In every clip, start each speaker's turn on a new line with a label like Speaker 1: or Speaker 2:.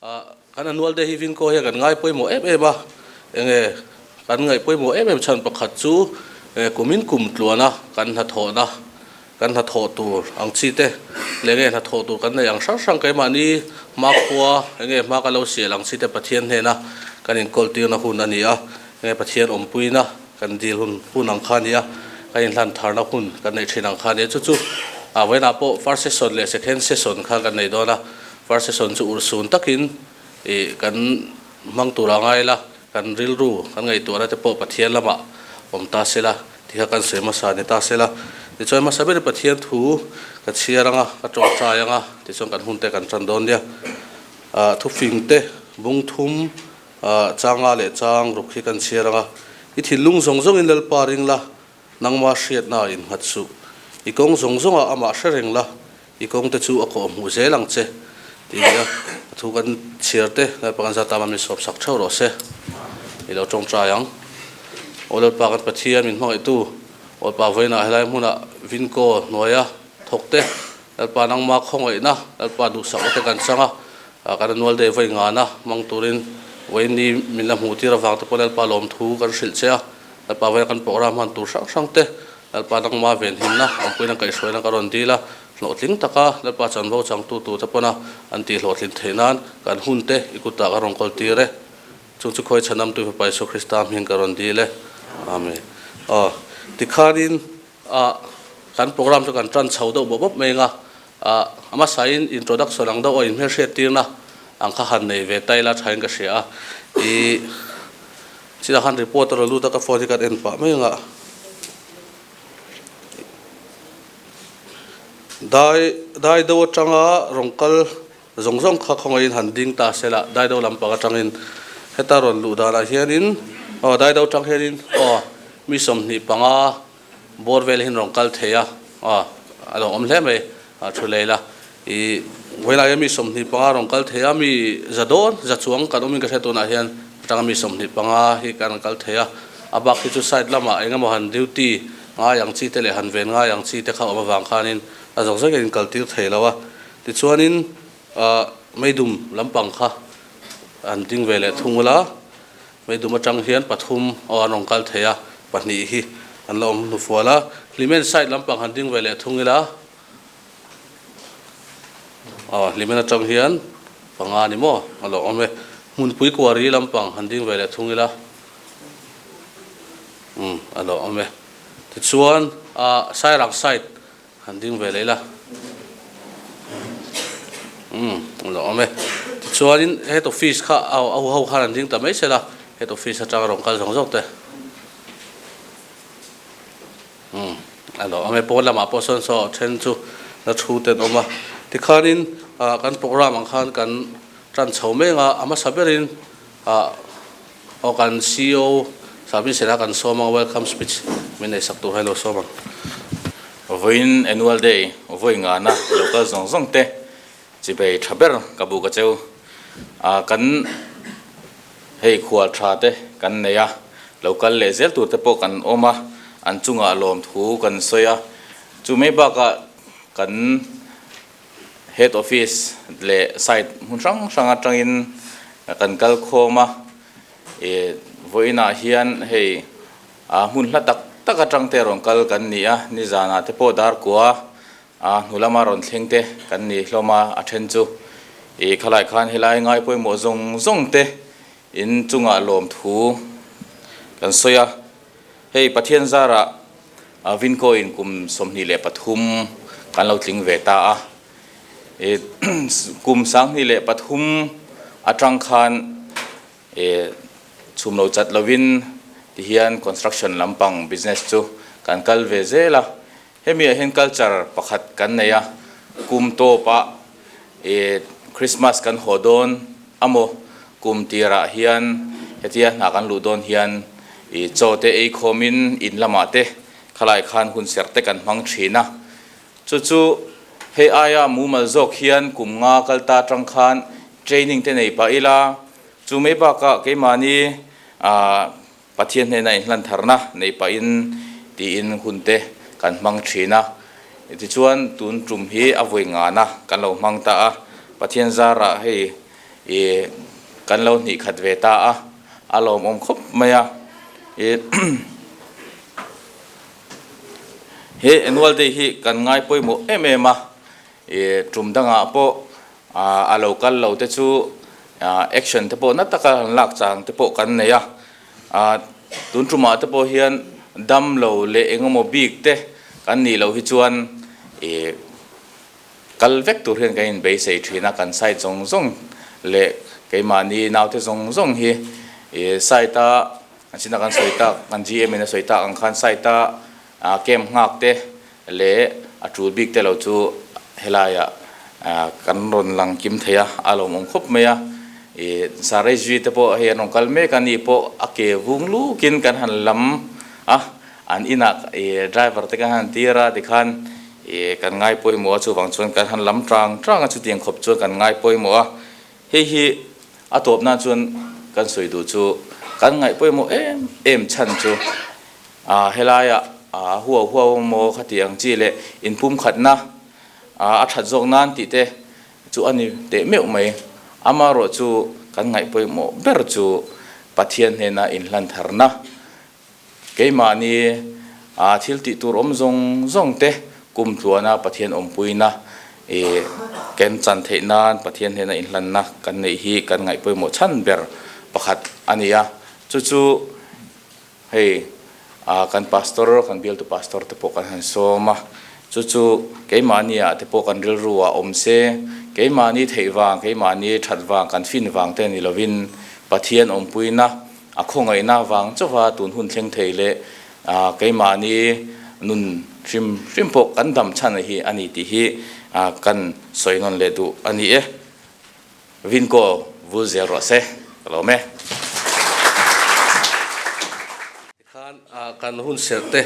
Speaker 1: Kan annual day hi Vinko hian kan ngai pawimawh em em a, enge kan ngaih pawimawh em em chhan pakhat chu kumin kum tluana kan hnathawhna, kan hnathawh tur ang chi te leh enge hnathawh tur kan neih ang hrang hrang keimahni hmakhua enge hma kan lo sial ang chi te Pathian hnena kan inkawl tirna hun a ni a, enge Pathian awmpuina kan dil hun hun ang kha a ni a, kan inhlan tharna hun kan neih thin ang kha a ni a, chu chu vawiinah pawh first session leh second session kha kan nei dawn a. First session chu urhsun takin ih kan hmang tur a ngai la, kan rilru kan ngaihtuahna te pawh Pathian lamah awm ta se la tih kha kan sawi hmasa ni ta se la. Tichuan hmasa ber Pathian thu ka chhiar anga, ka tawngtai anga tichuan kan hun te kan tan dawn nia. Ah thufing te bung thum ah changa leh chang ruk hi kan chhiar anga, i thinlung zawng zawngin Lalpa ring la, Nangma hriatna ah innghat suh. I kawng zawng zawngah amah hre reng la, i kawngte chu a kawh hmuh zel ang che, tih nia a thu kan chhiar te Lalpa kan zat ama min sawp sak theuh rawh se. I lo tawngtai ang. Aw Lalpa kan Pathian min hmangaihtu, Awlpa vawiinah helai hmunah Vinko hnuaia thawk te, Lalpa nangma khawngaihna, Lalpa duhsakna te kan chang a, kan annual day vawi ngana hmang turin vawiin ni min la hmuh tir avang te pawh Lalpa lawmthu kan hrilh che a. Lalpa vawiin kan program hman tur hrang hrang te Lalpa nangma venhimna, awmpuina kaihhruaina ka rawn dil a, hlawhtling taka Lalpa chanvo changtu tur te pawna an tih hlawhtlin theih nan kan hun te i kutah ka rawn kawl tir e. Chung chu khawi chhanamtu Fapa Isua Krista hming ka rawn dil e. Amen. Aw, tikhanin ah kan program chu kan tan chho deuh bawp bawp mai anga, ah a hmasain introduction ang deuh aw inhmelhriat tirna ang kha han nei ve ta ila thain ka hria a, ih. Chutah khan report a rawn lut a, ka phone hi kan en pah mai ang a. Dai dai deuh atanga rawn kal zawng zawng kha khawngaihin han ding ta se la, dai deuh lampang atangin heta rawn luh danah hianin aw dai deuh atang hianin aw mi 25 bawr vel hian rawn kal thei a, aw a lo awm hle mai a thu lei la. Ih vawiinah hian mi 25 rawn kal thei a, mi za dawn za chuang kan awmin ka hria tunah hian atanga mi 25 hi kan kal thei a, a bak hi chu side lamah eng emaw han duty ngai ang chi te leh han ven ngai ang chi te kha awm avang khanin a zawk zawkin in kal tir thei lo a, tichuanin ah meidum lampang kha an ding ve leh thung ula, meidum atang hian pathum aw an rawn kal thei a, pahnih hi an la awm hnufual a, hlimen side lampang han ding ve leh thung ila. Aw hlimen atang hian panga ni maw a lo awm e. Hmunpui kuari lampang han ding ve leh thung ila umm a lo awm e. Tichuan ah Sairang side han ding ve leh ila umm a lo awm e. Tichuanin head office kha a ho khan an ding ta mai sela head office atanga rawn kal zawng zawk te. Umm a lo awm e, pawn lamah pawh sawn saw then chu la thu te an awm a, tikhanin ah kan program ang khan kan tan chho mek a, a hmasa berin ah aw kan ceo Sabin Sena kan sawm ang welcome speech min nei sak tur hi a lo sawm ang.
Speaker 2: Vawiin Annual Day vawi ngana local zawng zawng te chibei tha ber ka bu ka cheu a kan Hei khual tha te kan nei a, lo kal leh zel tur te pawh kan awm a, an chungah lawmthu kan sawi a. Chu mai bakah kan Head Office leh site hmun hrang hrang atangin kan kal khawm a, ih vawiinah hian hei hmun hla tak tak atang te rawn kal kan ni a, nizanah te pawh Darkua A hnu lama rawn thleng te kan ni hlawm a, a then chu i khalai khan helai ngai pawimawh zawng zawng te in chungah lawmthu kan sawi a. Hei Pathian zarah Vinko in kum 23 kan lo tling ve ta a, i kum 2003 atang khan i chhum lo chat lovin tihian construction lampang business chu kan kal ve zel a. Hemi ah hian culture pakhat kan nei a, kum tawp ah ih Christmas kan haw dawn amaw kum tir ah hian hetia hna kan luh dawn hian ih chaw te ei khawm in in lamah te khalai khan hun serh te kan hmang thin a, chu chu hei aia mumal zawk hian kum nga kal ta atang khan training te nei pah ila, chu mai bakah keimahni ah Pathian hnena inhlan tharna nei pahin tiin hun te kan hmang thin a, tichuan tun tum hi a vawi ngana kan lo hmang ta a, Pathian zarah hei I kan lo hnih khat ve ta a, a lawmawm khawp mai a. I he annual day hi kan ngai pawimawh em em a, I tum dangah pawh a lo kal lo te chu action te pawh na taka han lak chang te pawh kan nei a. Tun tumah te pawh hian dam lo leh engemaw bik te kan nih loh hi chuan I Kal vek tur hian kan inbeisei thin a, kan site zawng zawng leh keimahni naute zawng zawng hi ih site a an china kan sawi tak kan GM in a sawi tak ang khan site a camp nghak te leh a tul bik te lo chu helaiah kan rawn lang kim thei a, a lawmawm khawp mai a, ih Sarezhi te pawh hei an rawn kal mek a ni pawh a ke vung lukin kan han lam a, an inah ih driver te kan han tir a tikhan. Ih, kan ngai pawimawh a, chuvang chuan kan han lam tang tang a, chutiang khawp chuan kan ngai pawimawh a. Hei hi a tawp nan chuan kan sawi duh chu kan ngaih pawimawh em em chhan chu ah helaiah ah huau huau maw khati ang chi leh inpumkhatna ah a that zawk nan tih te chu a ni teh meuh mai. Amaherawh chu kan ngaih pawimawh ber chu Pathian hnena inhlantharna Keimahni a thil tih tur awm zawng zawng te kum tluana Pathian awmpuina ih ken chan theih nan Pathian hnena inhlanna kan neih hi kan ngaih pawimawh chhan ber pakhat a ni a. Chu chu hei ah kan pastor kan bialtu pastor te pawh kan han sawm a, chu chu keimahni ah te pawh kan rilru ah awm se, keimahni theih vang, keimahni that vang, kan fin vang te ni lovin Pathian awmpuina A khawngaihna vang chauha tun hun thleng thei leh keimahni nun hrim hrim pawh kan dam chhan hi a ni tih hi kan sawi nawn leh duh a ni e. Vinko vul zel rawh se, ka lawm e.
Speaker 1: Tikhan kan hun serh te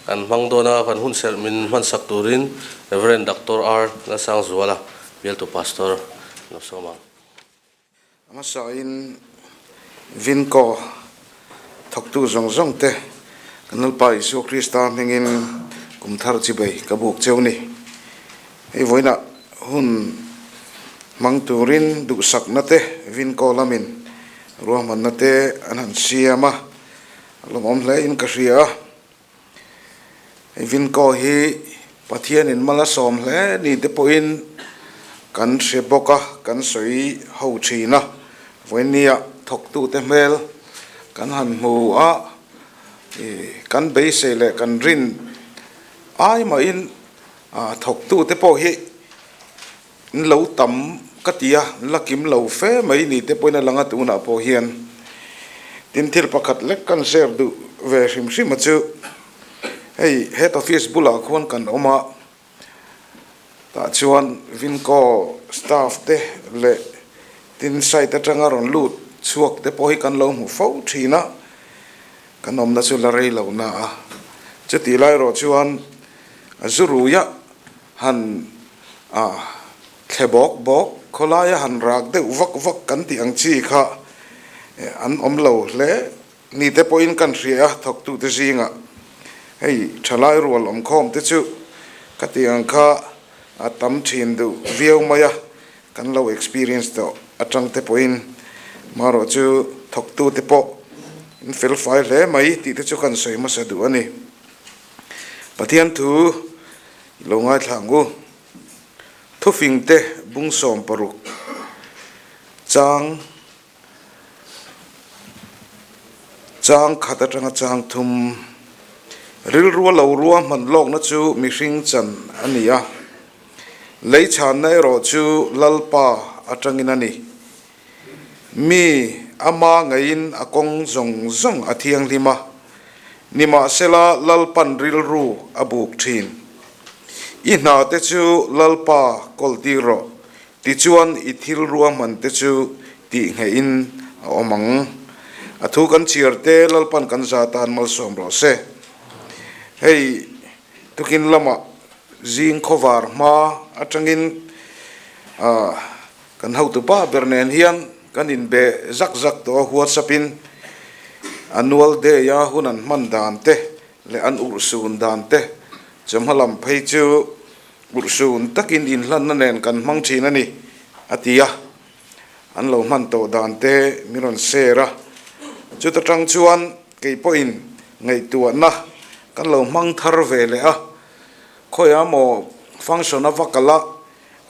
Speaker 1: kan hmang dawn a, kan hun serh min hmansak turin Rev. Doctor R. Lalsangzuala, bialtu Pastor, lo sawm ang.
Speaker 3: A hmasain Vinko thawktu zawng zawng te kan Lalpa Isua Krista hmingin kum thar chibei ka buk cheu ni. Hei vawiinah hun hmang turin duhsakna te Vinko lamin ruahmanna te an han siam a, a lawmawm hle in ka hria a. Hei Vinko hi Pathianin mal a sawm hle ni te pawhin kan hre bawk a, kan sawi ho thin a. Vawinia thawktute hmel kan han hmu a, kan beisei leh kan rin ai mahin thawktute pawh hi an lo tam ka ti a, an la kim lo fe mai ni te pawhin a lang a tunah pawh hian. Tin thil pakhat lek kan share duh ve hrim hrim a chu hei head office bulah khuan kan awm a, tah chuan Vinco staff te leh tin site atanga rawn lut chhuak te pawh hi kan lo hmu fo thin a, kan awmna chu la rei lo na a. Chutih lai erawh chuan a zu rui a. Han a thle bawk bawk, khawlaia han rak deuh vak vak kan tih ang chi kha an awm lo hle. Ni te pawhin kan hria a, thawktute zingah hei thalai rual awmkhawm te chu ka tih ang kha a tam thin duh viau mai a, kan lo experience tawh atang te pawhin marawh chu thawktute pawh in felfai hle mai tih te chu kan sawi hmasa duh a ni. Pathian thu I lo ngaithla ang u. Thufingte bung 60 chang chang khat atanga chang thum rilrua lo rua hman lawkna chu mihring chan a ni a, lei chhanna erawh chu Lalpa atangin a ni. Mi ama ngeiin a kawng zawng zawng a thianghlim a, nimahsela Lalpan rilru a buk thin. I hna te chu Lalpa kawl tir rawh, tichuan i thil ruahman te chu tih nghehin a awm ang. A thu kan chhiar te Lalpan kan za tan malsawm rawh se. Hei tukin lamah zing khawvar hma atangin ah. Kan hotu pa ber nen hian kan inbe zak zak tawh a, WhatsApp in annual day a hun an hman dan te leh an urhsun dan te chawhma lam phei chu urhsun takin inhlanna nen kan hmang thin a ni a ti a. an lo hman tawh dan te min rawn share a, chuta tang chuan kei pawhin ngaihtuahna kan lo hmang thar ve leh a, khawiah maw function a va kal a,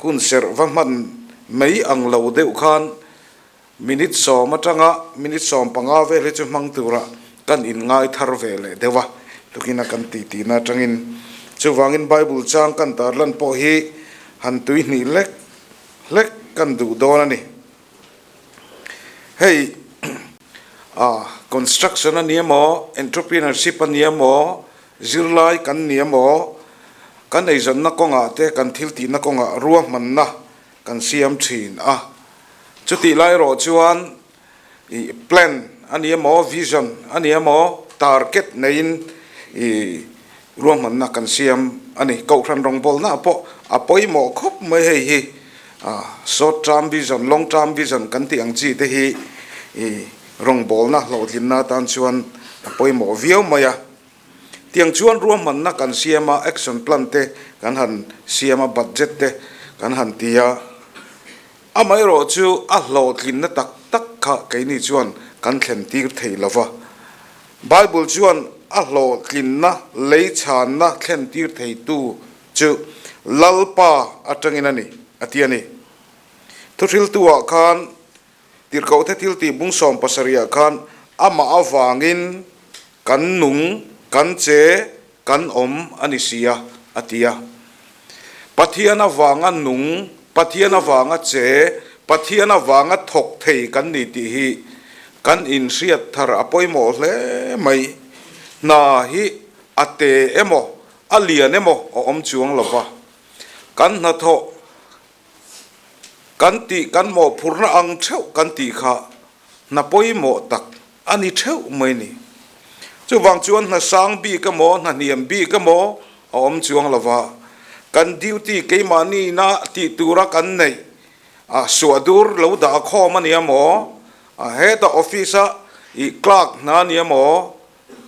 Speaker 3: hun serh va hman mai ang lo deuh khan Minute sawm atanga minute 15 vel hi chu hmang tura kan inngai thar ve leh deuh a, tukina kan titihna atangin. Chuvangin Bible chang kan tarlan pawh hi han tuihnih lek hlek kan duh dawn a ni. Hei construction a ni emaw, entrepreneurship a ni emaw, zirlai kan ni emaw, kan eizawnna kawngah te kan thiltihna kawngah ruahmanna kan siam thin a. Chutih lai erawh chuan ih plan a ni emaw, vision a ni emaw, target neiin ih ruahmanna kan siam a ni. Kohhran rawngbawlnaah pawh a pawimawh khawp mai hei hi. Short term vision, long term vision kan tih ang chi te hi ih rawngbawlna hlawhtlinna atan chuan a pawimawh viau mai a. Tiang chuan ruahmanna kan siam a, action plan te kan han siam a, budget te kan han ti a. Amaherawh chu a hlawhtlinna tak tak kha keini chuan kan thlen tir thei lo va. Bible chuan a hlawhtlinna lei chhanna thlen tir theitu chu Lalpa atangin a ni, a ti a ni. Thuhriltu-ah khan Tirhkohte thiltih bung 70 ah khan amah avangin Kan nung, kan che, kan awm a ni si a, a ti a. Pathian avanga nung, Pathian avanga che, Pathian avanga thawk thei kan ni tih hi kan inhriat thar a pawimawh hle mai. Hna hi a te emaw, a lian emaw a awm chuang lo va. Kan hnathawh kan tih kan mawhphurhna ang theuh kan tih kha hna pawimawh tak a ni theuh mai ni. Chuvang chuan hna sang bik emaw, hna hniam bik emaw a awm chuang lo va, kan duty keimahni ina tih tura kan neih a suah dur lo dah khawm a nia maw, heta office a ih clerk hna a nia maw,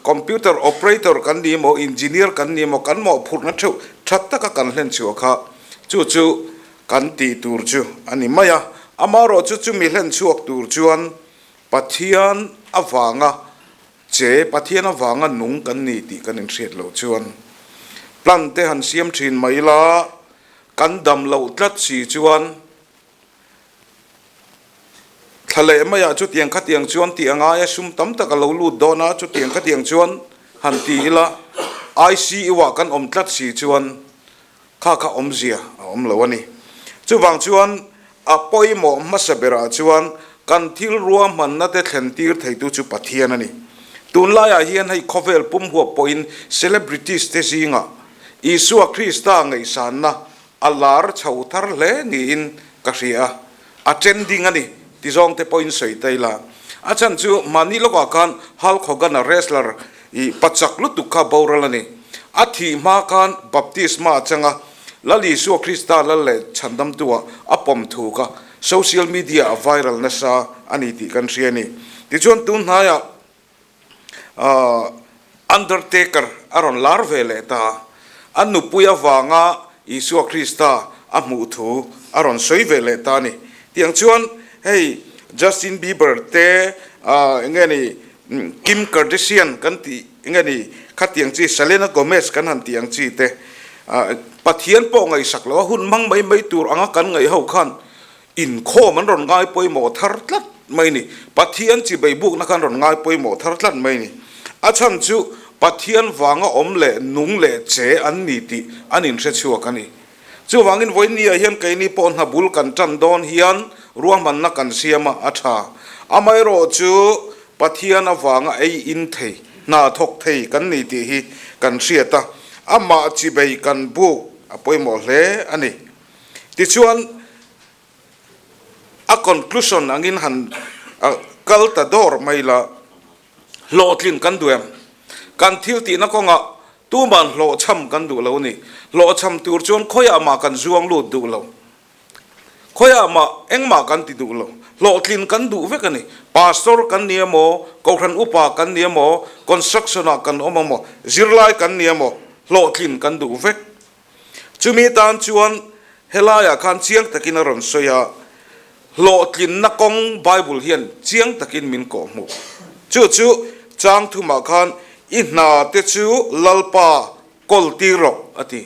Speaker 3: computer operator kan ni emaw, engineer kan ni emaw, kan mawhphurhna theuh tha taka kan hlen chhuah kha chu chu kan tih tur chu a ni mai a. Amaherawh chu chumi hlen chhuak tur chuan Pathian avanga che, Pathian avanga nung kan ni tih kan inhriat loh chuan plan te han siam thin mai ila, kan dam loh tlat si chuan thla leh maiah chutiang khatiang chuan tih a ngai a, sum tam tak a lo lut dawn a, chutiang khatiang chuan han ti ila, ICU ah kan awm tlat si chuan Kha kha awmzia a awm lo a ni. Chuvang chuan a pawimawh hmasa berah chuan kan thil ruahmanna te thlen tir theitu chu Pathian a ni. Tunlaiah hian hei khawvel pum huap pawhin celebrities te zingah Isua Krista ngaihsanna a lar chho thar hle niin ka hria a. A trending a ni ti zawng te pawhin sawi ta ila. A chhan chu mahni lawkah khan Hulk Hogan-a wrestler i pachak lutuk kha boral a ni. A thih hma khan baptisma a chang a, Lal Isua Krista lal leh chhandamtua a pawm thu kha social media a viral nasa a ni tih kan hria a ni. Tichuan tun hnaiah Undertaker a rawn lar ve leh ta. A nupui avanga Isua Krista a hmuh thu a rawn sawi ve leh ta a ni. Tiang chuan hei Justin Bieber te enge ni Kim Kardashian kan tih enge ni khatiang chi Selena Gomez kan han tih ang chi te Pathian pawh ngaihsak lo a hun hmang mai mai tur anga kan ngaih ho khan Inkhawm an rawn ngai pawimawh thar tlat mai ni. Pathian chi beibukna kha an rawn ngai pawimawh thar tlat mai ni. A chhan chu Pathian vanga awm leh nung leh che an ni tih an inhre chhuak a ni. Chuvangin vawinia hian keini pawh hna bul kan tan dawn hian ruahmanna kan siam a, a tha. Amaherawh chu Pathian avanga ei in thei, hna thawk thei kan ni tih hi kan hriat a, amah chi bei kan buk a pawimawh hle a ni. Tichuan, a conclusion angin han kal ta dawr mai la, hlawhtlin kan duh em? Kan thil tihna kawngah tuman hlawhchham kan duh lo a ni. Hlawhchham tur chuan khawiah mah kan zuang lut duh lo. Khawiah mah engmah kan ti duh lo. Hlawhtlin kan duh vek a ni. Pastor kan ni emaw, Kohhran upa kan ni emaw, construction-ah kan awm emaw, zirlai kan ni emaw, hlawhtlin kan duh vek. Chumi tan chuan helaiah khan chiang takin a rawn sawi a, Hlawhtlinna kawng Bible hian chiang takin min kawhhmuh. Chu chu chang thumah khan i hna te chu Lalpa kawl tir rawh a ti.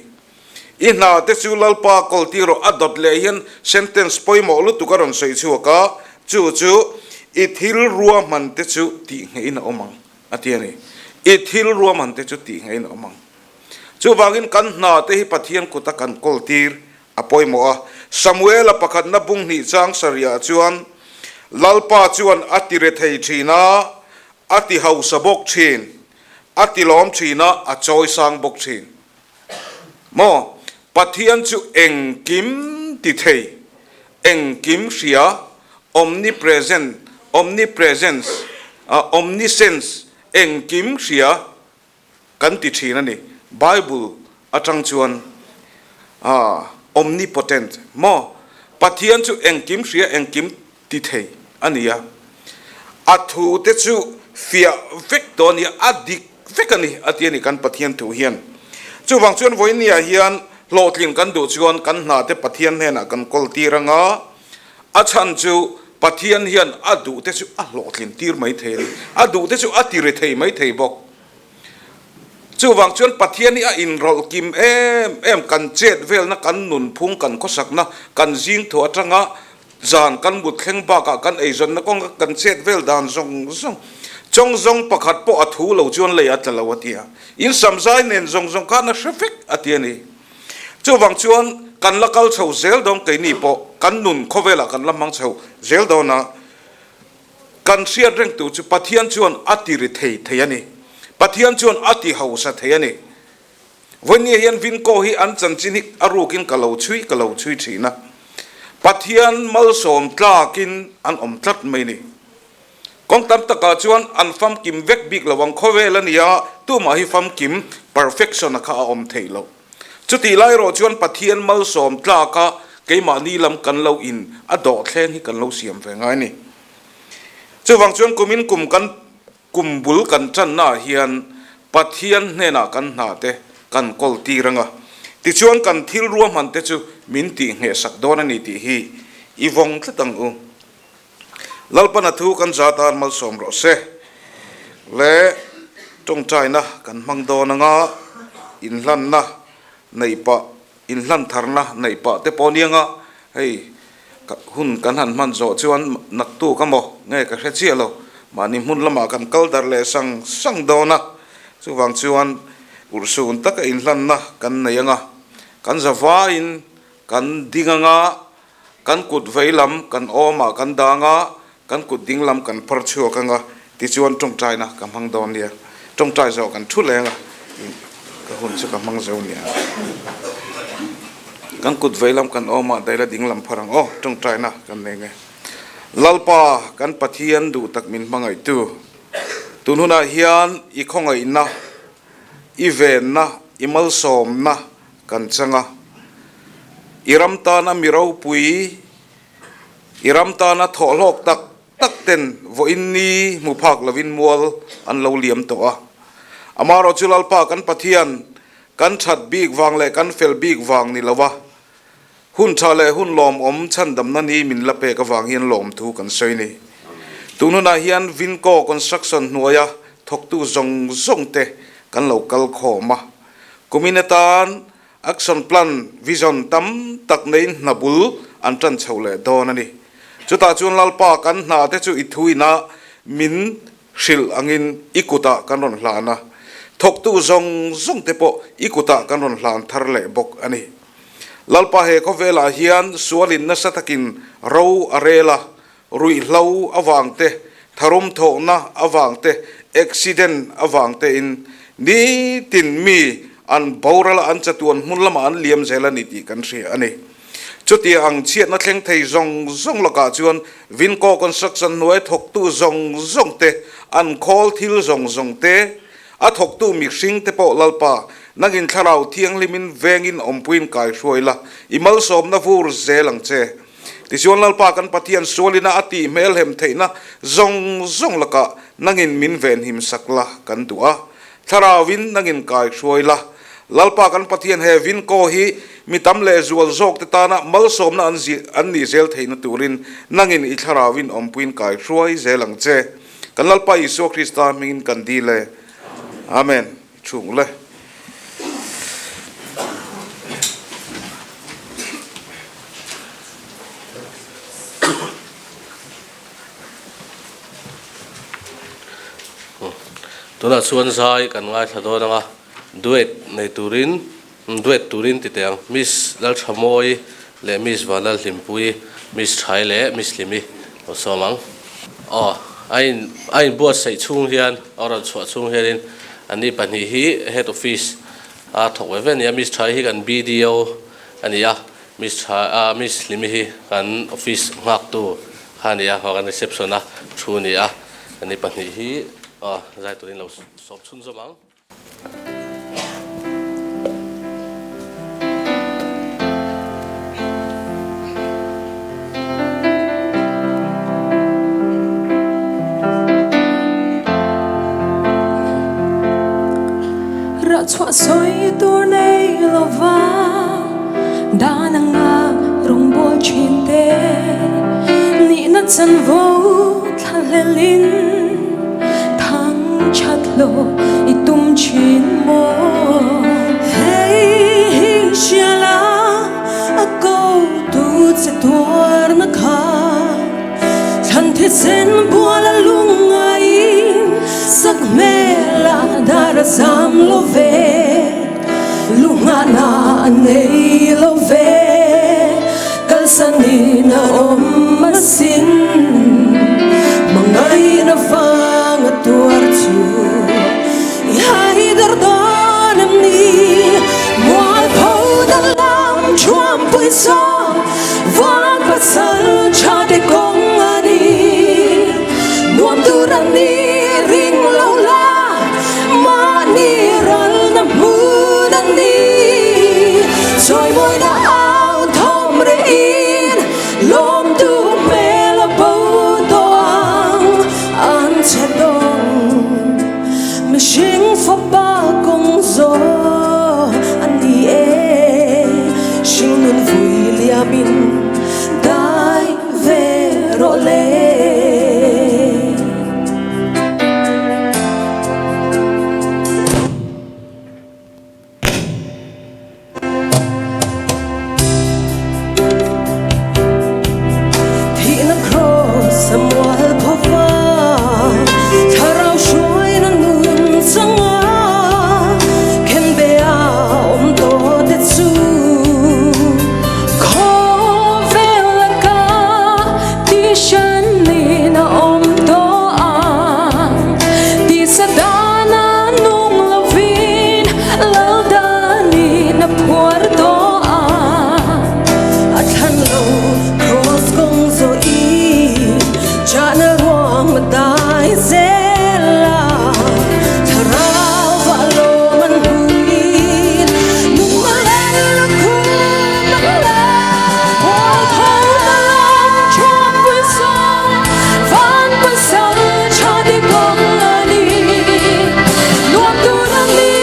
Speaker 3: I hna te chu Lalpa kawl tir rawh a dawt leh hian sentence pawimawh lutuk a rawn sawi chhuak a, chu chu i thil ruahman te chu tihnghehin a awm ang a ti a ni. I thil ruahman te chu tihnghehin a awm ang. Chuvangin kan hna te hi Pathian kuta kan kawl tir a pawimawh a. Samuela pakhatna bung hnih chang sarihah chuan, Lalpa chuan a ti rethei thin a, a ti hausa bawk thin, a ti lawm thin a, a chawisang bawk thin. Maw? Pathian chu engkim ti thei, engkim hria, omnipresent, omnipresence, omniscience, engkim hria, Kan ti thin a ni. Bible atang chuan omnipotent maw? Pathian chu engkim hria engkim ti thei a ni a. A thu te chu fiah vek tawh a ni a, a dik vek a ni a ti a ni kan Pathian thu hian. Chuvang chuan vawinia hian hlawhtlin kan duh chuan kan hna te Pathian hnenah kan kawl tir anga, a chhan chu Pathian hian a duh te chu a hlawhtlin tir mai thei a ni. A duh te chu a ti ri thei mai thei bawk. Chuvang chuan Pathian hi a inrawlh kim em em, kan chet velna, kan nunphung, kan khawsakna, kan zing thu atanga zan kan mut thleng bakah kan eizawnna kawnga kan chet vel dan zawng zawng, chawng zawng pakhat pawh a thu lo chuan lei a tla lo a ti a. In samzai nen zawng zawng khan a hre vek a ti a ni. Chuvang chuan kan la kal chho zel dawn keini pawh kan nun khawvelah kan la hmang chho zel dawn a. Kan hriat reng tur chu Pathian chuan a ti ri thei thei a ni. Pathian chuan a ti hausa thei a ni. Vawinia hian Vinko hi an chanchin hi a rukin ka lo chhui ka lo chhui thin a. Pathian malsawm tlakin an awm tlat mai ni. Kawng tam takah chuan an famkim vek bik lo ang khawvel a nia, tumah hi famkim, perfection, a kha a awm theih loh. Chutih lai erawh chuan Pathian malsawm tlaka keimahni lam kan lo in a dawhthleng hi kan lo siam ve ngai a ni. Chuvang chuan kumin kum kan kum bul kan tannaah hian Pathian hnenah kan hna te kan kawl tir anga, tichuan kan thil ruahman te chu min tih nghehsak dawn a ni tih hi i vawng tlat ang u. Lalpana thu kan za tan malsawm rawh se. Le tawngtaina kan hmang dawn anga inhlanna neih pah, inhlan tharna neih pah te pawh anianga hei hun kan han hman zawh chuan naktuk amaw nge ka hre chiah lo, mahni hmun lamah kan kal darh leh sang sang dawn a, chuvang chuan urhsun taka inhlanna kan nei anga kan za vaiin kan ding anga Kan kut vei lam kan awmah kan dang a, kan kut ding lam kan phar chhuak ang a, tichuan tawngtaina ka hmang dawn nia. Tawngtai zawh kan thu leng a, ka hun chu ka hmang zo nia. Kan kut vei lam kan awmah daila ding lam phar ang aw, tawngtaina kan nei nge. Lalpa kan Pathian duh tak min hmangaihtu, tun hunah hian i khawngaihna, i venna, i malsawmna, Kan chang a, i ram tana mi ropui, i ram tana thawhhlawk tak tak ten vawiin ni hmu phak lovin mual an lo liam tawh a. Amaherawh chu Lalpa kan Pathian, kan that bik vang leh kan fel bik vang ni lova, hun tha leh hun lawmawm chhandamna ni min la pek avang hian lawmthu kan sawi ni. Tun hunah hian Vinco Construction hnuaia thawktu zawng zawng te kan lo kal khawm a. Kumin atan Action Plan Vision tam tak neiin hna bul an tan chho leh dawn a ni. Chutah chuan Lalpa kan hna te chu i thuina min hrilh angin i kutah kan rawn hlan a, thawktu zawng zawng te pawh i kutah kan rawn hlan thar leh bawk a ni. Lalpa he khawvelah hian sualin nasa takin ro a rel a, Ruihhlo avang te, tharum thawhna avang te, accident avang tein nitin mi an boral a, an chatuan hmun lamah an liam zel a ni tih kan hria a ni. Chutia ang chhiatna thleng thei zawng zawng lakah chuan Vinco Construction hnuai thawktu zawng zawng te, an khawl thil zawng zawng te, a thawktu mihring te pawh Lalpa, nangin thlarau thianghlimin vengin awmpuiin kaihruai la, i malsawmna vur zel ang che. Tichuan Lalpa kan Pathian sualina a tih hmelhem theihna zawng zawng lakah nangin min venhim sak la kan duh a, Thlarauin nangin kai hruai la. Lalpa kan Pathian he Vinko hi mi tam leh zual zawk te tana malsawmna an an nih zel theihna turin nangin i thlarauin awmpuiin kai hruai zel ang che. Kan Lalpa Isua Krista hmingin kan dil e. Amen. I chhung le.
Speaker 1: Tunah chuan zai kan ngaithla dawn ang a, duet nei turin duet turin ti teh ang, Miss Lalthamawi leh Miss Vanlalhlimpuii, Miss Thai leh Miss Hlimi lo sawm ang. Aw, a in a inbuatsaih chhung hian a rawn chhuah chhung hianin anni pahnih hi Head Office a thawk ve ve a ni a, Miss Thai hi kan BDO a ni a, Miss Tha a Miss Hlimi hi kan office nghaktu kha a ni a, kan reception a thu a ni a, anni pahnih hi aw zai turin lo sawm chhunzawm ang.
Speaker 4: Rah chhuah sawi tur nei lova dan anga rawngbâwl ṭhin te nihna chanvo thlahlelin thang that lo i tum ṭhin maw? Hei hi hria la a ko tu che tuarna kha thlan thisen bual a lungaiin sak hmel a dar a zam lo ve, lunghahna a nei lo ve, kalsanin a awm asin, hmangaihna vang a tuar chu i haidar dawn em ni? Mualpho dan lam thuampui saw van pasal tha te kawng a ni. Nuam tur an ni ring lo la, mahni ralna hmun an ni. Chawimawina au thawm rehin lawmtu hmel a bo tawh ang an che dawng. Mihring fapa kawng zawh a ni e, hringnun vui liamin dai ve rawh le. Thihna cross a mual phawva, thlarau hruaina nun changa khenbe a awm tawh te chu. Khawvel laka tihran nin a awm tawh ang, tisa dana nung lovin Laldanin a phuar tawh a. A thlan lo cross kawng zawhin chahna ruang a dai zel a, thlarau vah lawm an hmuin nung a lel a khum a la. Mualpho na lam thuampui sawm van pasal tha te kawng a ni. Nuam tur a ni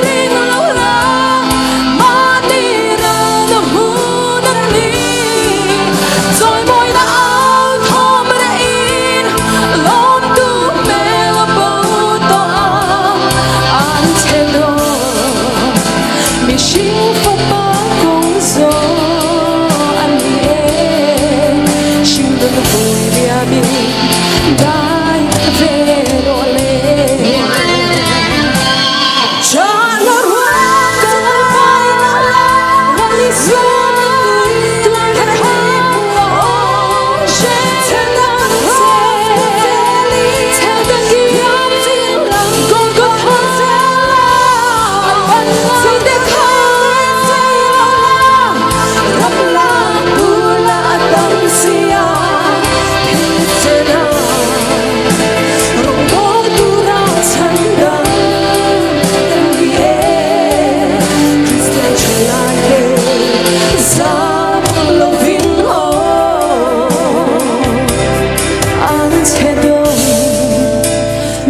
Speaker 4: ring lo la, mahni ran a hun a ni. Chawimawi na au thawm rehin lawmtu hmel a bo tawh ang. An che dawn mihring fapa kawng zawh a ni e. Hringnun vui liamin dai ve rawh le.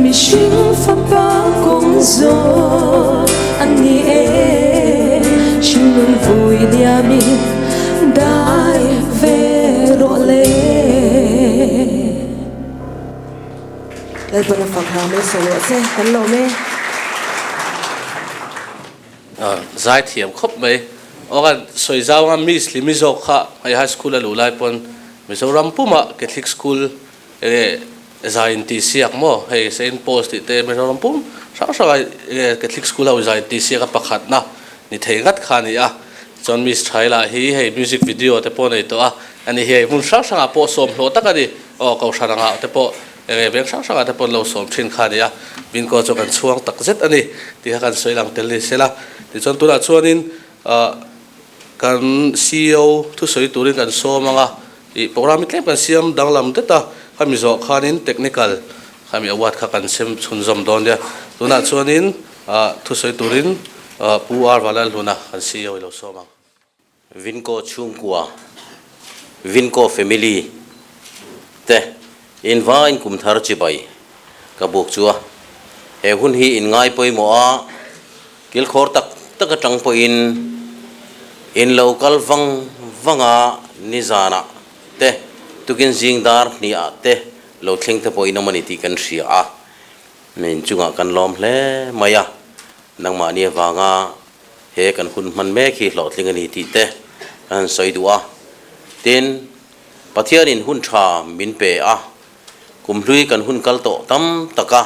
Speaker 4: Mihring fapa kawng zawh a ni e. Hringnun vui liamin dai ve rawh le. Lalpana fak hram mai sawi rawh se, kan lawm e.
Speaker 1: Zai thiam khawp mai. Aw kan sawi zau anga Miss Hlimi zawk kha hei high school a luh lai pawn Mizoram pumah Catholic school enge zai inti siak maw hei Saint Paul's tih te Mizoram pum hrang hrang a enge Catholic school ho zai inti siak a pakhatna ni thei ngat kha a ni a. Chuan Miss Thaila hi hei music video te pawh a nei tawh a, ani hi hei hmun hrang hrangah pawh sawm hlawh tak a ni. Aw Kohhran angah te pawh Enge veng hrang hrangah te pawh an lo sawm thin kha a ni a, Vinko chu kan chhuang tak zet a ni tih kha kan sawi lang tel ni sela. Tichuan tunah chuanin kan ceo thusawi turin kan sawm ang a, ih programme hi tlem kan siam danglam det a, khami zawh khanin technical khami award kha kan sem chhunzawm dawn nia. Tunah chuanin thusawi turin Pu R Vanlalhluna kan ceo i lo sawm ang.
Speaker 5: Vinko chhungkua, Vinko family, te in vain kum thar chibai ka buk chu a. He hun hi in ngai pawimawh a, kilkhawr tak tak atang pawhin in lo kal vang vang a, nizanah te tukin zing dar hniah te lo thleng te pawhin awm a ni tih kan hria a, min chungah kan lawm hle mai a, nangmahni avanga He kan hun hman mek hi hlawhtling a ni tih te kan han sawi duh a. Tin, Pathianin hun tha min pe a, kum hlui kan hun kal tawh tam tak a,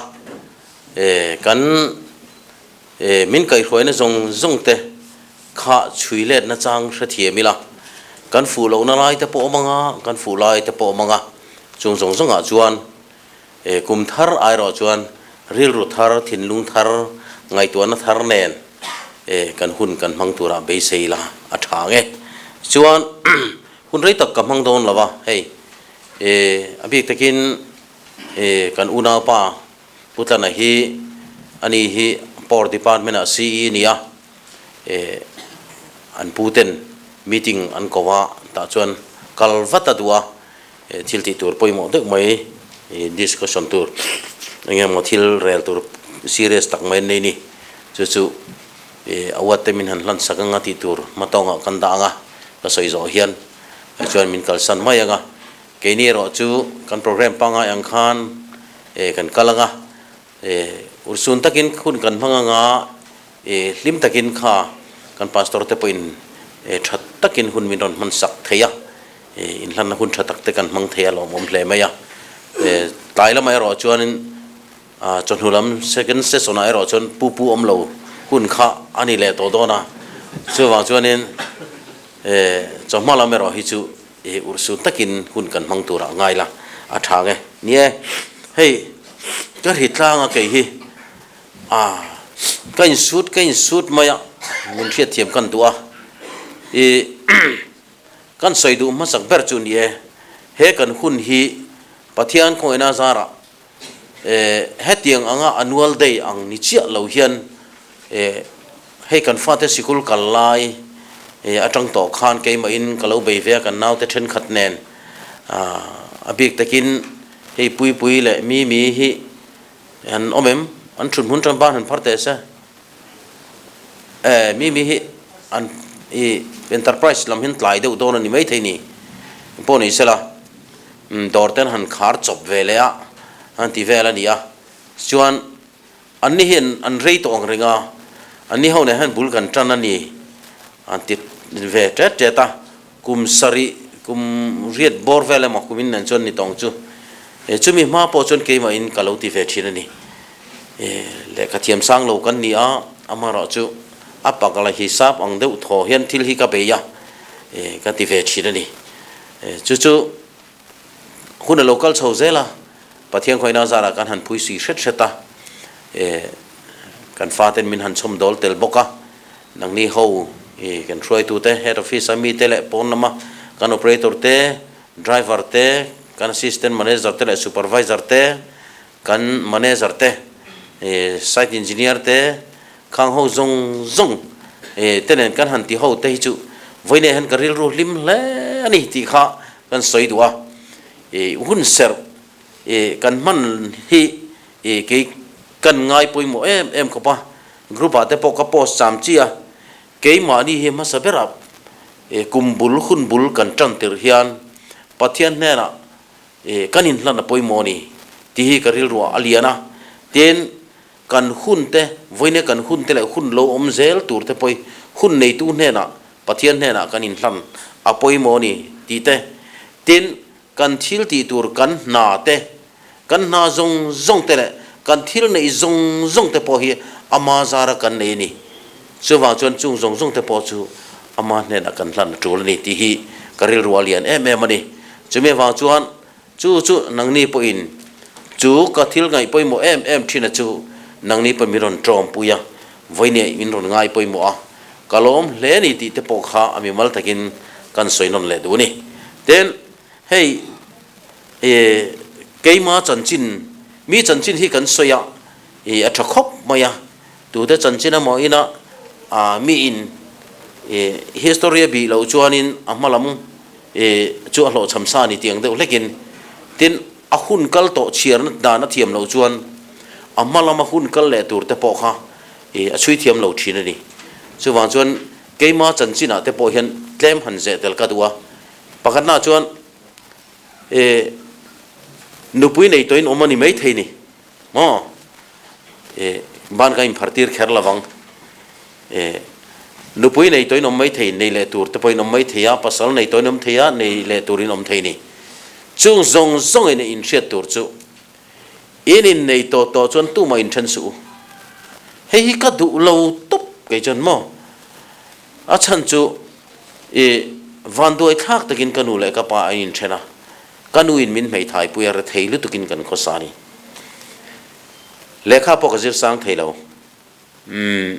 Speaker 5: kan min kaihhruaina zawng zawng te kha chhui let nachang hrethiam ila, kan fuh lohna lai te pawh awm ang a, kan fuh lai te pawh awm ang a, chung zawng zawngah chuan Kum thar airawh chuan rilru thar, thinlung thar, ngaihtuahna thar nen kan hun kan hmang turah beisei la a tha ang e. Chuan hun rei tak ka hmang dawn lo a, hei a bik takin kan unaupa Pu Tlana hi ani hi Power Department ah CE a ni a, an pu ten meeting an ko a, tah chuan kal vat a duh a. Thil tih tur pawimawh deuh mai discussion tur eng emaw thil rel tur serious tak mai an nei ni. Chu chu award te min han hlan sak anga tih tur hmatawngah kan dah anga ka sawi zawh hian chuan min kalsan mai anga keini erawh chu kan program pangngai ang khan kan kal anga urhsun takin hun kan hmang anga hlim takin kha kan pastor te pawhin tha takin hun min rawn hman sak thei a. Inhlanna hun tha tak te kan hmang thei a lawmawm hle mai a. Tlai lamah erawh chuanin chawhnu lam second session ah erawh chuan pu pu awm lo hun kha a ni leh tawh dawn a. Chuvang chuanin chawhma lam erawh hi chu urhsun takin hun kan hmang turah ngai la a tha nge. Ni e, hei ka hri tlang a kei hi ka insut ka insut mai a, min hriatthiam kan duh a. Ih. Kan sawi duh hmasak ber chu ni e, he kan hun hi Pathian khawngaihna zarah hetiang anga annual day ang ni chiah lo hian hei kan fate sikul kal lai atang tawh khan keimahin ka lo bei ve a kan naute thenkhat nen a bik takin hei Puipui leh Mimi hi an awm em? An thut hmun tan ban han phar teh se. Eh, Mimi hi an i enterprise lam hian tlai deuh dawn a ni maithei ni. Pawh ni sela, umm dawr te an han khar chawp ve leh a, an ti vel a ni a. Chuan an ni hi an rei tawh ang reng a, an ni ho nen hian bul kan tan a ni an ti ve tet tet a. Kum sarih, kum riat bawr vel emaw kum in nen chuan ni tawng chu. Chumi hma pawh chuan keimahin ka lo ti ve thin a ni. Lehkha thiam sang lo kan ni a, amaherawh chu a pak la hisap ang deuh thaw hian thil hi ka bei a, ka ti ve thin a ni. Chu chu hun a lo kal chho zel a, Pathian khawina zarah kan han phui sui hret hret a, kan faten min han chhawm dawl tel bawk a, Nangni ho i kan hruaitute, Head Office a mite leh pawn lama kan Operator te, Driver te, kan Assistant Manager te leh Supervisor te, kan Manager te, Site Engineer te, khang ho zawng zawng te nen kan han ti ho te hi chu vawiinah hian ka rilru hlim hle a ni tih kha kan sawi duh a. I hun serh kan hman hi kei kan ngai pawimawh em em khawp a, group ah te pawh ka post cham chi a,
Speaker 1: Keimahni hi hmasa berah kum bul hun bul kan tan tirh hian Pathian hnenah kan inhlan a pawimawh a ni tih hi ka rilruah a lian a. Tin, kan hun te, vawiin kan hun te leh hun lo awm zel tur te pawh hun neitu hnenah, Pathian hnenah kan inhlan a pawimawh a ni tih te. Tin, kan thil tih tur kan hna te, kan hna zawng zawng te leh kan thil neih zawng zawng te pawh hi ama zara kan nei a ni. Chuvang chuan chung zawng zawng te pawh chu ama hnenah kan hlan a tul a ni tih hi ka rilru a lian em em a ni. Chumi avang chuan chu chu nangni pawhin chu ka thil ngaih pawimawh em em thin a chu nangni pawhin min rawn tawmpui a, vawinia min rawn ngai pawimawh a, ka lawm hle a ni tih te pawh kha a mimal takin kan sawi nawn leh duh a ni. Tin, hei e keima chanchin, mi chanchin hi kan sawi a, e a tha khawp mai a, tute chanchin emaw ina a mi in e history a bih loh chuanin a hma lam e chu a hlawhchham sa a ni tih ang deuh hlekin, tin a hun kal tawh chhiarna dan a thiam loh chuan a hma lama hun kal leh tur te pawh kha e a chhui thiam lo thin a ni. Chuvang chuan keima chanchinah te pawh hian tlem han zeh tel ka duh a, Pakhatna chuan e nupui nei tawhin awm a ni maithei ni maw? E ban ka inphar tir kher lovang. E nupui nei tawhin awm maithei, nei leh tur te pawhin awm maithei a, pasal nei tawhin awm thei a, nei leh turin awm thei ni. Chung zawng zawngin a inhriat tur chu in innei tawh tawh chuan tumah inthen suh u. Hei hi ka duh lo tawp kei chuan maw? A chhan chu I vanduai thlak takin ka nu leh ka pa an inthen a, ka nuin min hmeithai pui a, rethei lutukin kan khawsa a ni. Lehkha pawh ka zir sang thei lo. Umm.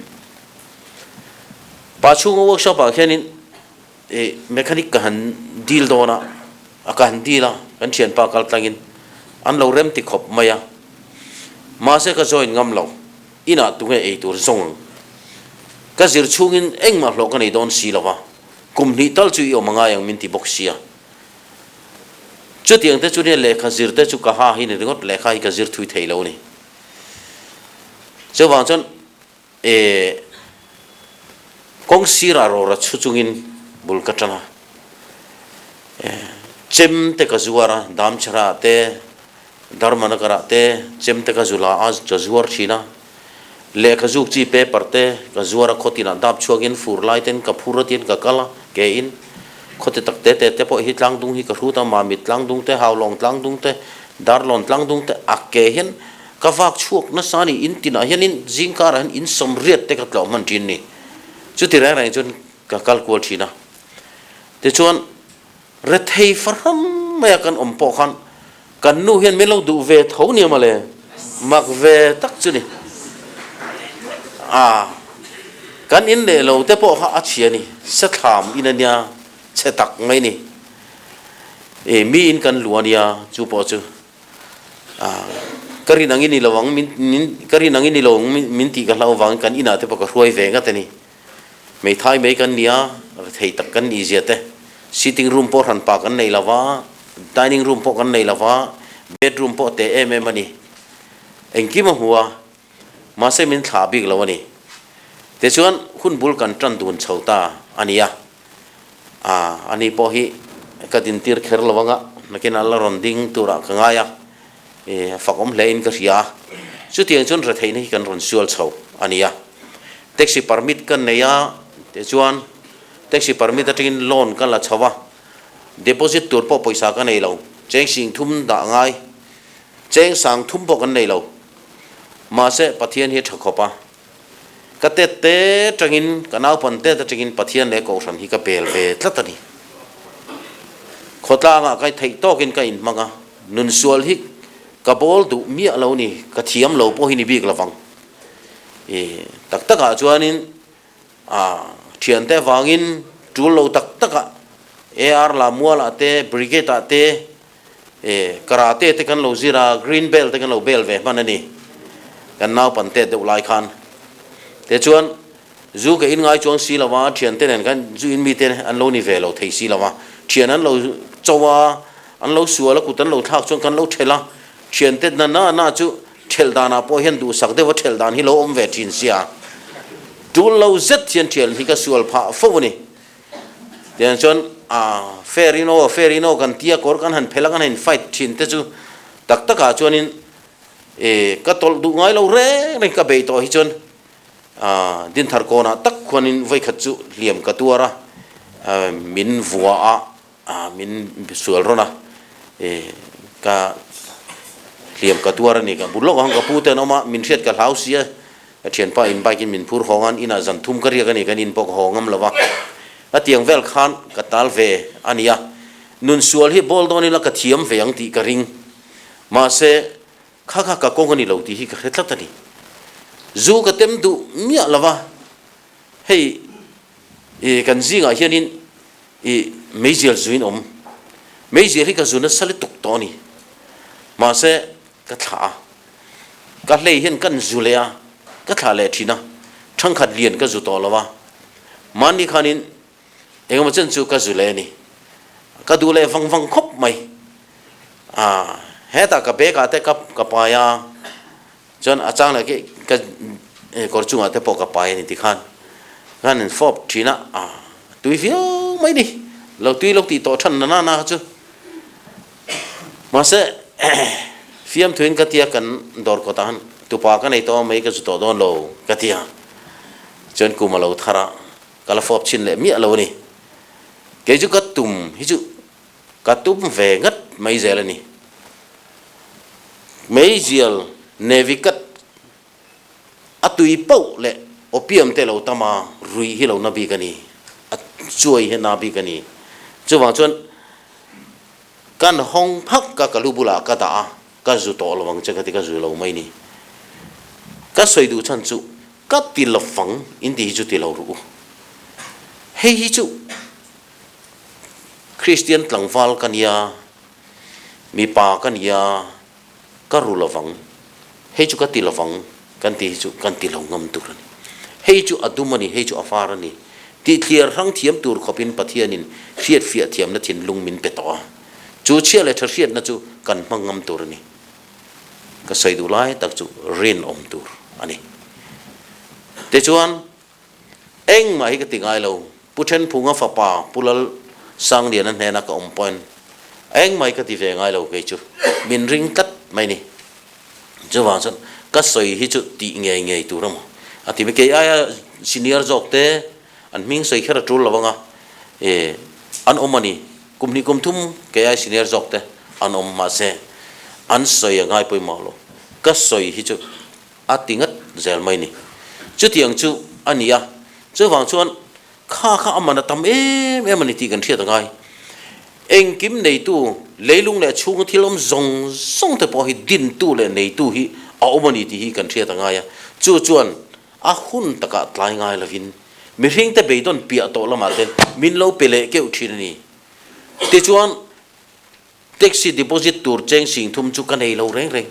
Speaker 1: Pa chhunga workshop ah khianin i mechanic ka han deal dawn a, a ka han deal a, kan thianpa kal tlangin an lo rem ti khawp mai a, mahse ka join ngam lo. Inah tunge ei tur zawng ang? Ka zir chhungin engmah hlawh ka nei dawn si lo va, kum hnih tal chu i awm a ngai ang min ti bawk sia. Chutiang te chu nia lehkha zir te chu ka ha hi ni ringawt, lehkha hi ka zir thui thei lo a ni. Chuvang chuan e kawng sirah rawra chhu chungin bul ka tan a, e chem te ka zuar a, damchhara te, Dharmanagar-ah te chem te ka zu la a, ka zuar thin a. Lehkha zuk chi paper te ka zuar a, khawtinah dap chhuakin fur lai ten ka phur a tiin ka kal a, ke in khawti tak te te te pawh hi tlangdung hi ka hrut a, Mamit tlangdung te, Haulawng tlangdung te, Darlawn tlangdung te a ke hian ka vak chhuak nasa a ni, in tinah hianin zingkarah hian in sawmriat te ka tlawh hman thin ni. Chuti reng reng chuan ka kal kual thin a. Tichuan. Rethei fahram maia kan awm pawh khan kan nu hian min lo duh ve tho nia mawle, mak ve tak chu ni. A, kan in leh lo te pawh kha a chhia ni, sathlam in a nia, chhe tak mai ni. E, mi in kan lu a nia, chu pawh chu. A, ka rin angin ni lo ang, min, min, ka rin angin ni lo ang min tih ka hlauh avangin kan inah te pawh ka hruai ve ngat a ni. Hmeithai mai kan ni a, rethei tak kan nih zia te, sitting room pawh hranpa kan nei lo va, dining room pawh kan nei lo va, bedroom pawh teh em em a ni. Engkim a hmu a, mahse min thlah bik lo a ni. Tichuan hun bul kan tan dun chho ta a ni a, ah ani pawh hi ka dintir kher lo anga, nakin a la rawn ding turah ka ngai a, a fak awm hle in ka hria a, chutiang chuan retheihna hi kan rawn sual chho a ni a. Taxi permit ka nei a, tichuan taxi permit atangin loan ka la chho a, deposit tur pawh pawisa ka nei lo, cheng sing thum dah ngai, cheng sang thum pawh kan nei lo. Mahse Pathian hi a tha khawp a, ka tet te atangin, ka naupan tet atangin Pathian leh Kohhran hi ka bel ve tlat a ni. Khawtlangah ka theih tawkin ka inhmang a, nunsual hi ka bawl duh miah lo ni, ka thiam lo pawh hi ni bik lovang. I tak takah chuanin a thiante avangin tul lo tak takah AR Lamualah te, Brigade-ah te, e karate te kan lo zir a, green belt te kan lo bel ve hman a ni. Kan naupan tet deuh lai khan. Tichuan zu ka in ngai chuang si lo va, thiante nen khan zu in mite an lo ni ve lo thei si lo va, thian an lo cho a, an lo sual a, kut an lo thlak chuan kan lo thelh a, thiante na na na chu Ṭhelh danah pawh hian duhsak deuha ṭhelh dan hi lo awm ve ṭhin sia.
Speaker 5: Tul lo zet hian thian hi ka sual phah fo a ni. Tiang chuan a fair in aw fair in aw kan tia kawr kan han phelh a kan han in fight thin te chu tak takah chuanin e ka tawlh duh ngai lo reng reng ka bei tawh hi chuan a Dinthar kawnah tak khuanin vawikhat chu hliam ka tuar a min vua a a min sual rawn a e ka hliam ka tuar a ni ka bul lawk ang ka pu te an awm a min hriat ka hlau si a ka thianpa in bike in min phur hawng a inah zan thum ka riak a ni kan in pawh ka haw ngam lo va ka tiang vel khan ka tal ve a ni a nun sual hi bawl dawn ila ka thiam ve ang tih ka ring mahse kha kha ka kawng a ni lo tih hi ka hre tlat a ni zu ka tem duh miah lo va hei i kan zingah hianin I meizial zuin awm. Meizial hi ka zu nasa lutuk tawh a ni. Mahse, ka thlah a. Ka hlei hian kan zu leh a, ka thlah leh thin a. Thangkhat lian ka zu tawh lo a. Mahni khanin engemaw chen chu ka zu leh a ni. Ka duh leh vang vang khawp mai. Ah, hetah ka bag ah te ka ka pai a. Chuan a chang leh khi ka kawr chungah te pawh ka pai a ni tikhan khan in fawp thin a, a tui viau mai ni, lo tui lo tih tawh than na na kha chu. Mahse fiamthuin ka tia kan dawr kawtah khan tupa ka nei tawh a mai ka zu tawh dawn lo ka ti a, chuan kum a lo thar a, ka la fawp chhin leh miah lo a ni. Kei chu ka tum hi chu Ka tum ve ngat mai zel a ni. Meizial Nevikat a tui pauh leh opium te lo tam a, ruih hi lo na bik a ni, a chuai hi na bik a ni. Chuvang chuan kan hawng phak ka ka lu bulah ka dah a, ka zu tawh lo ang che ka ti ka zu lo mai ni. Ka sawi duh chhan chu ka ti lovang in ti hi chu ti lo ruh u. Hei hi chu Kristian tlangval ka nia, mipa ka nia, ka ru lovang, hei chu ka ti lovang kan tih hi chu kan ti lo ngam tur a ni. Hei chu a dum a ni, hei chu a var a ni tih thliar hrang thiam tur khawpin Pathianin hriatfiah thiamna thinlung min pe tawh a, chu chhia leh tha hriatna chu kan hmang ngam tur a ni. Ka sawi duh lai tak chu rinawm tur a ni. Tichuan, Engmah hi ka ti ngai lo, Pu Thenphunga fapa Pu Lal Sangliana hnena ka awm pawhin engmah hi ka ti ve ngai lo kei chu, min ring tlat mai ni. Chuvang chuan ka sawi hi chu tih ngei ngei tur a maw a ti mai. Kei aia senior zawk te an hming sawi kher a tul lo anga e an awm a ni. Kum hnih kum thum kei aia senior zawk te an awm mahse an sawi a ngai pawimawh lo. Ka sawi hi chu A ti ngat zel mai ni. Chutiang chu a ni a, chuvang chuan kha kha a man a tam em em a ni tih kan hriat a ngai. Engkim neitu, leilung leh chhunga thil awm zawng zawng te pawh hi dintu leh neitu hi a awm a ni tih hi kan hriat a ngai a. Chu chuan a hun takah tlai ngai lovin mihringte beidawn piah tawh lamah te min lo pe leh keuh thin a ni. Tichuan Taxi deposit tur cheng sing thum chu ka nei lo reng reng.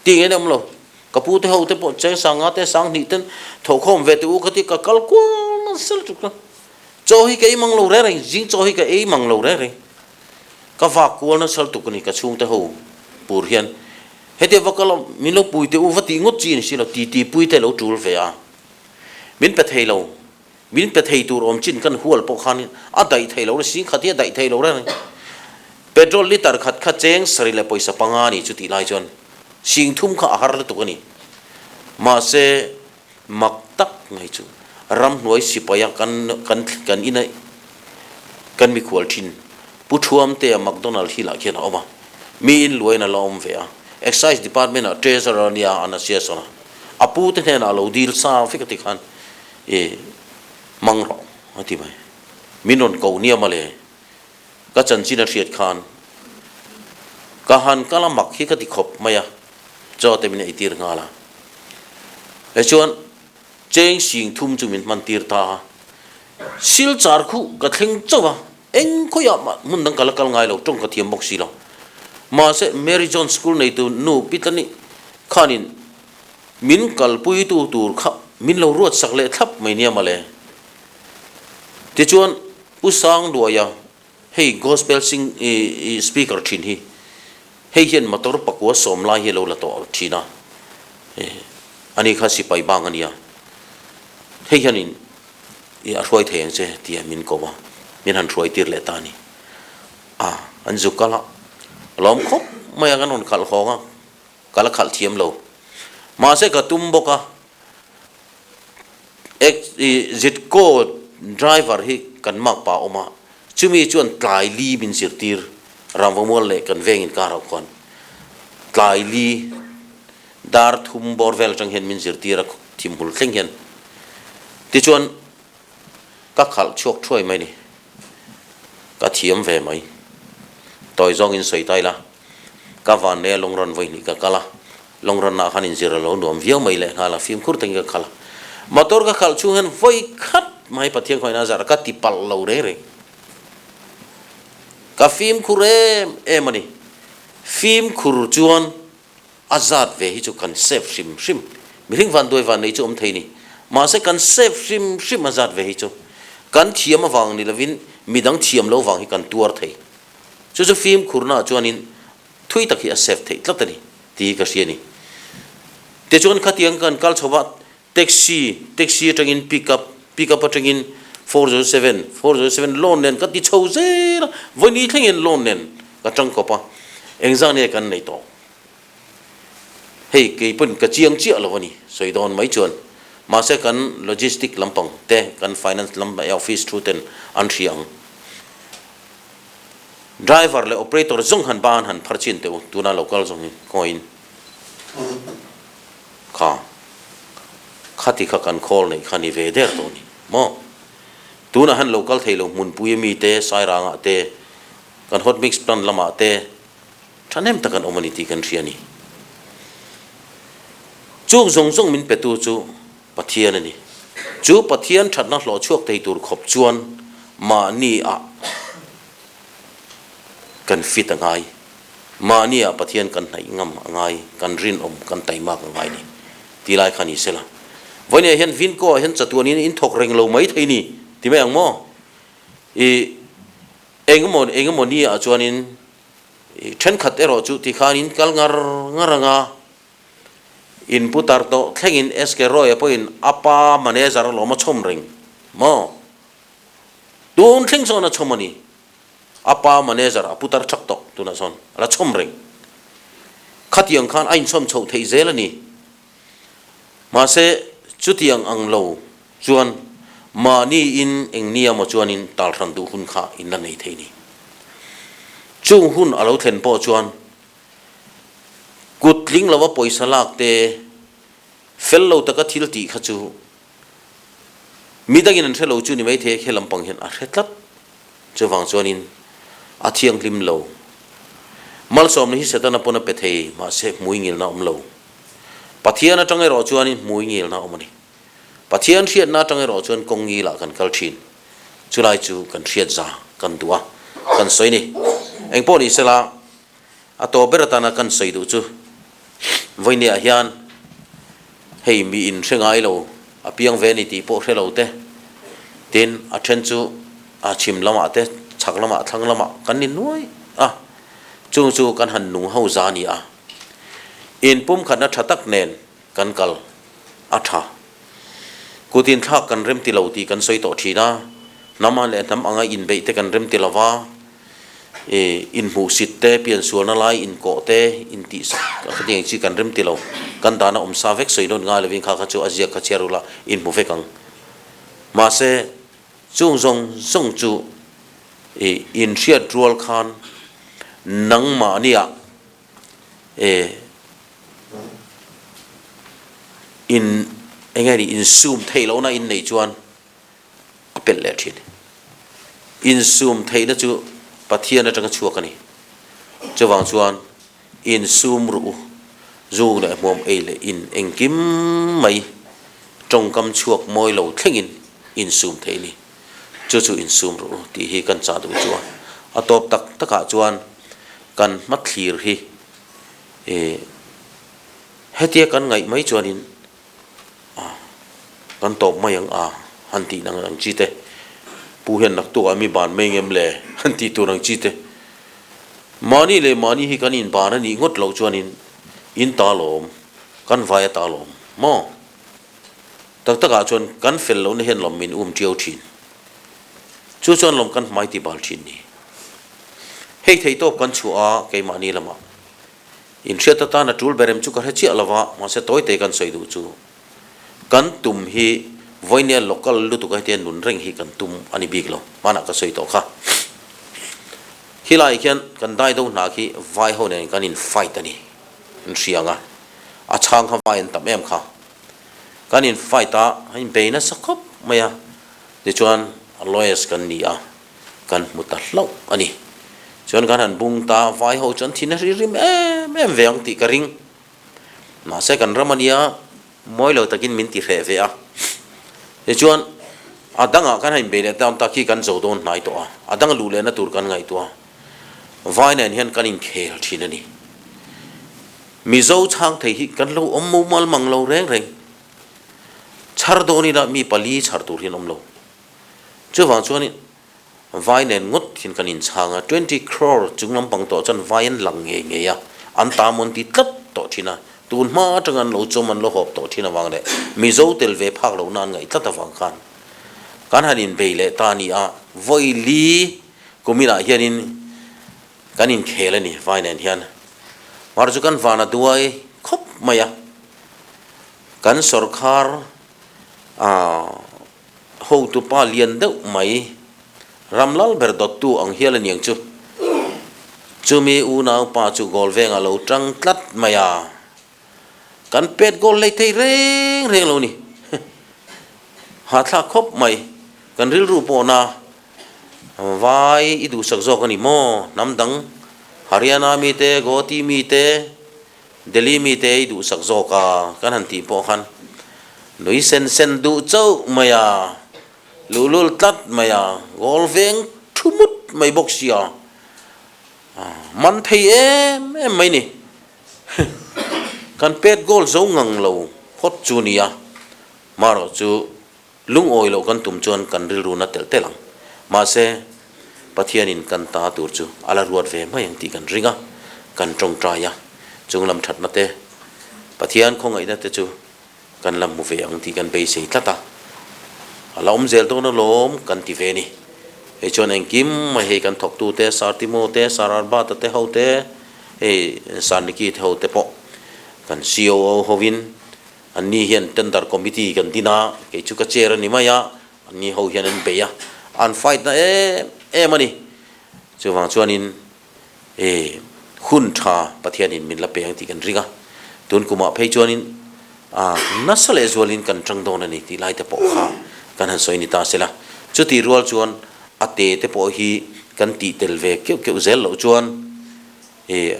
Speaker 5: Ti nge awm lo. Ka pu te ho te pawh cheng sanga te sang hnih ten thawhkhawm ve teh u ka ti ka kal kual nasa lutuk a. Chaw hi ka ei mang lo reng reng, zing chaw hi ka ei mang lo reng reng. Ka vak kual nasa lutuk a ni ka chhungte ho pur hian. Hetia va kal a min lo pui teh u va tih ngawt chi a ni si lo, titi pui te lo tul ve a. Min pe thei lo. Min pe thei tur awm chin kan hual pawh khanin a daih thei lo sing khat hi a daih thei lo reng. Petrol liter khat kha cheng sarih leh pawisa panga a ni chu tih lai chuan sing thum kha a har lutuk a ni. Mahse mak tak mai chu ramhnuai sipaia kan kan kan ina kan mikhual thin Pu Thuamtea McDonald hi lah khian a awm a, mi in luain a la awm ve a, Excise Department ah Treasurer a nia an a sia sawn a, a pu te hnenah a lo dil sa vek a ti khan I hmang rawh a ti mai. Min rawn ko nia mawle. Ka chanchin a hriat khan ka han kal a mak hi ka ti khawp mai a, chaw te min ei tir nghal a. Tichuan cheng sing thum chu min hman tir ta a, Silchar khu ka thleng chauh a, eng khawiah mah hmun dang ka la kal ngai lo, tawng ka thiam bawk si lo. Mahse Mary John School neitu nu Pitlani khanin Min kalpuitu tur kha min lo ruat sak leh thlap mai nia mawle. Tichuan Pu Sangluaia hei Gospel sing speaker thin hi hei hian motor pakua sawm lai hi a lo la tawh thin a, ani kha sipai bang a nia. Hei hianin i a hruai thei ang che tia min ko a, min han hruai tir leh ta a ni. A, an zu kal a, lawm khawp mai a kan rawn khalh hawng a, ka la khalh thiam lo. Mahse ka tum bawk a, i Zitco driver hi kan mak pa awm a, chumi chuan tlai li min zirtir Ramvamual leh kan veng inkar ah khuan tlai li dar thum bawr vel atang hian min zirtir a thimhul thleng hian tichuan ka khalh chhuak thuai mai ni ka thiam ve mai tawi zawngin sawi ta ila ka van nei a lawng rawn vawi hnih ka kal a lawng rawn ah khan inzir a lo nuam viau mai leh nghal a fimkhur takin ka khalh a motor ka khalh chhung hian vawi khat mai Pathian khawngaihna a zar a ka ti palh lo reng reng. Ka fimkhur em em a ni. Fimkhur chuan a zat ve hi chu kan save hrim hrim. Mihring van duai van nei chu awm thei ni. Mahse kan save hrim hrim a zat ve hi chu kan thiam avang ni lovin midang thiam lo vang hi kan tuar thei. Chu chu fimkhurnaah chuanin thui tak hi a save theih tlat a ni tih hi ka hria a ni. Tichuan khatiang kan kal chho va Taxi, taxi atangin pick up, pick up atangin 407, 407 loan nen ka ti chho zel a, vawini thlengin loan nen ka tang kawp a, engzah nge kan nei tawh? Hei kei pawn ka chiang chiah lo a ni, sawi dawn mai chuan. Mahse kan logistic lampang te, kan finance lam office thu ten an hria ang. Driver leh operator zawng han ban han phar chin teh u, tuna lo kal zawng hi khawiin. Kha, khati kha kan khawl neih kha ni ve der tawh ni maw? Tunah hian lo kal thei lo hmunpui ami te, Sairangah te, kan hot mix plant lamah te thahnem tak an awm a ni tih kan hria a ni. Chung zawng zawng min petu chu Pathian a ni. Chu Pathian thatna hlawh chhuak thei tur khawp chuan mahni ah kan fit a ngai. Mahni ah Pathian kan hnaih ngam a ngai, kan rinawm, kan taimak a ngai ni ti lai kha ni sela. Vawinia hian Vinko ah hian chatuan in in thawk reng lo mai thei ni ti mai ang maw? I engemaw engemaw ni ah chuanin i thenkhat erawh chu ti khan in kal ngar ngar anga in pu tar tawh thlengin SK Roy-a pawhin a pa manager alawm a chhawm reng maw? Tun thleng sawn a chhawm a ni. A pa manager a putar chak tawh tunah sawn a la chhawm reng. Khatiang khan a inchhawm chhoh theih zel a ni. Mahse chutiang ang lo chuan mahni in eng nia maw chuanin talhran duh hun kha in la nei thei ni. Chung hun a lo thlen pawh chuan kut tling lova pawisa lak te fel lo taka thil tih kha chu Mi dangin an hre lo chu ni maithei a khi lampang hian a hre tlat. Chuvang chuanin a thianghlim lo. Malsawmna hi Setana pawn a pe thei, mahse hmui ngilna a awm lo. Pathian atang erawh chuanin hmui ngilna a awm a ni. Pathian hriatna atang erawh chuan kawng ngilah kan kal thin. Chulai chu kan hriat za kan duh a, kan sawi ni. Engpawh ni sela, a tawp ber atana kan sawi duh chu Vawinia hian hei mi in hre ngai lo, a piang ve a ni tih pawh hre lo te, tin a then chu a chhim lamah te, chhak lamah, thlang lamah kan ni nuai a, chung chu kan han nung ho za a ni a. In pumkhatna tha tak nen kan kal a tha. Kut inthlak kan rem ti lo tih kan sawi tawh thin a, hnam leh hnam anga inbeih te kan rem ti lo va, I inhmuhsit te, piansualna lai inkawh te, intihsak a khatiang chi kan rem ti lo. Kan dana awm sa vek sawi nawn ngai lovin kha kha chu a ziak kha chhiar ula inhmu vek ang. Mahse, chung zawng zawng chu i inhriat rual khan nangmahnia e in eng nge ni insum theih lohna in neih chuan a pelh leh thin. Insum theihna chu Pathian atanga chhuak a ni. Chuvang chuan insum ruh u, zu leh hmuam ei leh in engkim mai tawngkam chhuak mawi lo thlengin insum theih a ni. Chu chu insum ruh u tih hi kan chah duh chuan a tawp tak takah chuan kan hmathlir hi hetia kan ngaih mai chuanin A, kan tawp mai ang a, han tih nang ang chi te. Pu hian naktuk ah mi ban mai ngem le, han tih tur ang chi te. Mahni leh mahni hi kan inban a nih ngawt loh chuanin in ta lawm, kan vai a ta lawm maw? Tak takah chuan kan fel lohna hian lawm min um ṭiau ṭhin. Chu chuan lawm kan hmai ti bal ṭhin ni. Hei theihtawp kan chhuah a, keimahni lamah inhriat atan a ṭul berem chu ka hre chiah lova, mahse tawite kan sawi duh chu kan tum hi vawinia local lutuk a hetia nun reng hi kan tum a ni bik lo, hmanah ka sawi tawh kha. Khilai khian kan dai do hna khi vai ho nen kan in fight a ni, an hria ang a, a chhang kha vai an tam em kha. Kan in fight a, a in bei nasa khawp mai a, tichuan lawyers kan ni a, kan hmu ta hlauh a ni. Chuan kan han bung ta, vai ho chu an thin a ri rim em em ve ang tih ka ring. Mahse kan ram a nia, mawi lo takin min ti hreh ve a. Tichuan a dangah kan han inbei leh ta ta khi kan zo dawn hnai tawh a, a dang luh lehna tur kan ngaihtuah a. Vai nen hian kan inkhel thin a ni. Mizo chhang thei hi kan lo awm mumal mang lo reng reng. Chhar dawn ila mi pali chhar tur hian awm lo. Chuvang chuanin vai nen ngawt hian kan inchhang a, 20 crore chung lampang tawh chuan vai an lang ngei ngei a, an ta mawn ti tlat tawh thin a, tun hma atanga an lo chawm an lo hawp tawh thin avang leh Mizo tel ve phak lohna an ngaih tlat avang khan kan han inbei leh ta a ni a, vawi li kuminah hianin kan inkhel a ni vai nen hian. Mar chu kan van a duai khawp mai a, kan sawrkhar ah Hotupa lian deuh mai, ram lal ber dawttu ang hial a niang chu. Chumi unaupa chu goal vengah lo tang tlat mai a, kan pet goal lei thei reng reng lo ni. Hahthlak khawp mai, kan rilru pawhna vai i duhsak zawk a ni maw? Hnam dang Haryana mite, Guwahati mite, Delhi mite i duhsak zawk a, kan han tih pawh khan nui sen sen duh chauh mai a, luhlul tlat mai a, goal veng thu mut mai bawk sia, man thei em em mai ni. Kan pet goal zo ngang lo phawt chu nia, marawh chu Lungawi loh kan tum chuan kan rilru na telh telh ang. Mahse, Pathianin kan ta tur chu a la ruat ve mai ang tih kan ring a, kan tawngtai a, chung lam thatna te, Pathian khawngaihna te chu kan la hmu ve ang tih kan beisei tlat a, a la awm zel dawn alawm kan ti ve a ni. Hei chuan engkim mai hei kan thawktu te, Sir Timo te, Sir Arbata te ho te, hei Sir Nicky te ho te pawh kan COO hovin Anni hian tender committee kan din a, kei chu ka chair a ni mai a, anni ho hian an bei a, an fight na em em a ni. Chuvang chuanin e hun tha Pathianin min la pe ang tih kan ring a, tun kumah phei chuanin a nasa leh zualin kan tang dawn a ni tih lai te pawh kha kan han sawi ni ta sela. Chutih rual chuan a te te pawh hi kan tih tel ve keuh keuh zel loh chuan e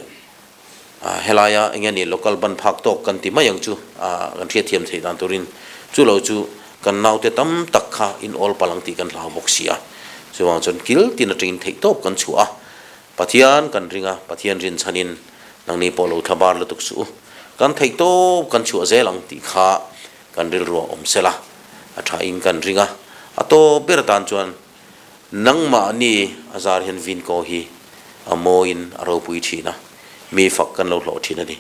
Speaker 5: Helaia eng nge ni local ban phak tawk kan ti mai ang chu kan hriatthiam theih dan turin chu lo chu kan naute tam tak kha in awl palh ang tih kan hlau bawk si a. Chuvang chuan kil tin atangin theih tawp kan chhuah a, Pathian kan ring a, Pathian rinchhanin nangni pawh lo thlabar lutuk suh u, kan theih tawp kan chhuah zel ang tih kha kan rilruah awm sela a thain kan ring a, a tawp ber atan chuan Nangmahni a zar hian Vinko hi a mawiin a ropui thin a, mi fak kan lo hlawh thin a ni.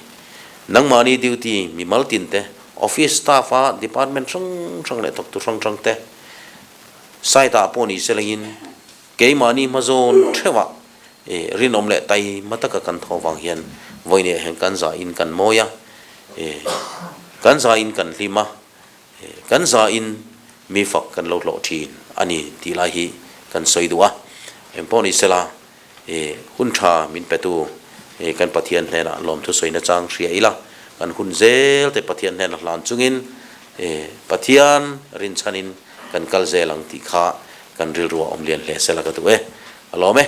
Speaker 5: Nangmahni duty mi mal tin te, office staff a department hrang hrang leh thawktu hrang hrang te, site ah pawh ni se langin keimahni hmazawn theuhah rinawm leh taima taka kan thaw vang hian vawiinah hian kan zahin kan mawi a, kan zahin kan hlim a, Kan zain mi fak kan lo hlawh thin a ni tih lai hi kan sawi duh a. Engpawh ni sela, hun tha min petu kan Pathian hnenah lawmthu sawi nachang hria ila, kan hun zel te Pathian hnena hlan chungin Pathian rinchhanin kan kal zel ang tih kha kan rilruah awm lian hle sela ka duh e. A lawm e.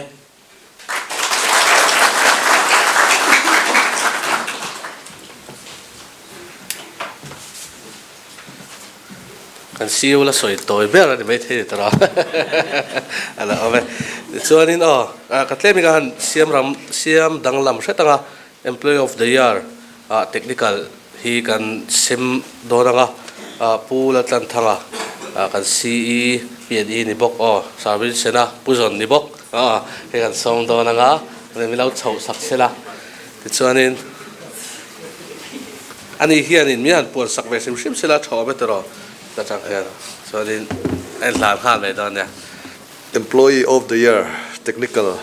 Speaker 1: Kan CEO la sawi tawi ber a ni maithei ni tawh a a la awm e. Tichuanin aw ka tlem in ka han siam ram siam danglam hret ang a, Employee of the Year ah technical hi kan sem dawn ang a, Pu Laltlanthanga kan CE PNE ni bawk aw, Sir Vincent-a Pu Zawn ni bawk aw hei kan sawm dawn ang a, min lo chhoh sak sela. Tichuanin ani hianin min han puan sak ve hrim hrim sela tha awm e tiraw. Ta chang hian chuanin a inhlan nghal mai dawn nia.
Speaker 6: Employee of the Year, Technical,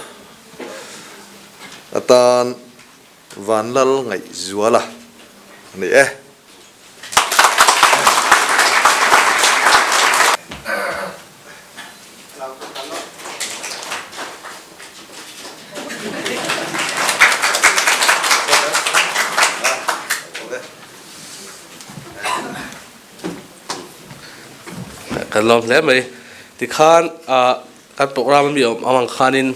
Speaker 6: atan Vanlal Ngaihzuala a ni e.
Speaker 1: Kan lawm hle mai. Tikhan ah kan program ami awm ang khanin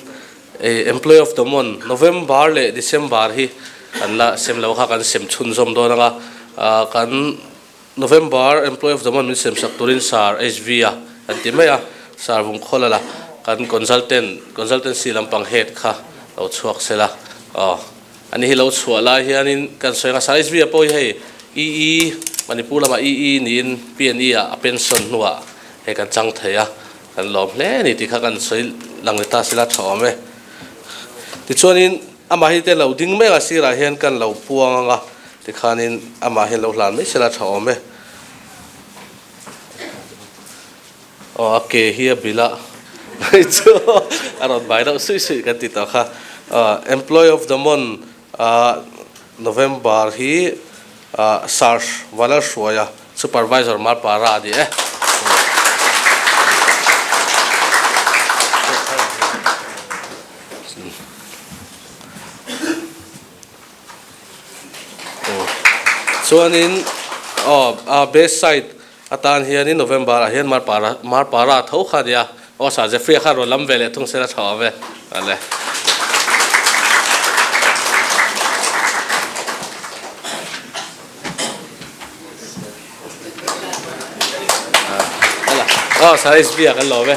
Speaker 1: Employee of the Month November leh December hi kan la sem lo kha kan sem chhunzawm dawn ang a. Kan November Employee of the Month min sem sak turin Sir HV a kan ti mai a. Sir Vungkhawla la kan consultant consultancy lampang head kha lo chhuak sela aw. Ani hi lo chhuah lai hianin kan sawi anga Salisbury-a pawh hi hei EE Manipur lamah EE niin PNE ah a pension hnuah hei kan chang thei a, kan lawm hle a ni tih kha kan sawi lang ni ta sila tha awm e. Tichuanin amah hi te lo ding mek a sirah hian kan lo puang anga tikhanin amah hian lo hlan mai sila tha awm e. Aw a ke hi a bil a hei chu a rawn bai deuh suih suih kan ti tawh kha. Employee of the month November hi Sir Vanlalhruaia Supervisor Marpara a ni e. Chuanin aw best side atan hianin November ah hian Marpara Marpara tho kha ania aw Sir Jeffrey-a khan rawn lam ve leh thung sela tha awm e ale. Aw Sir HB-a kan lawm e.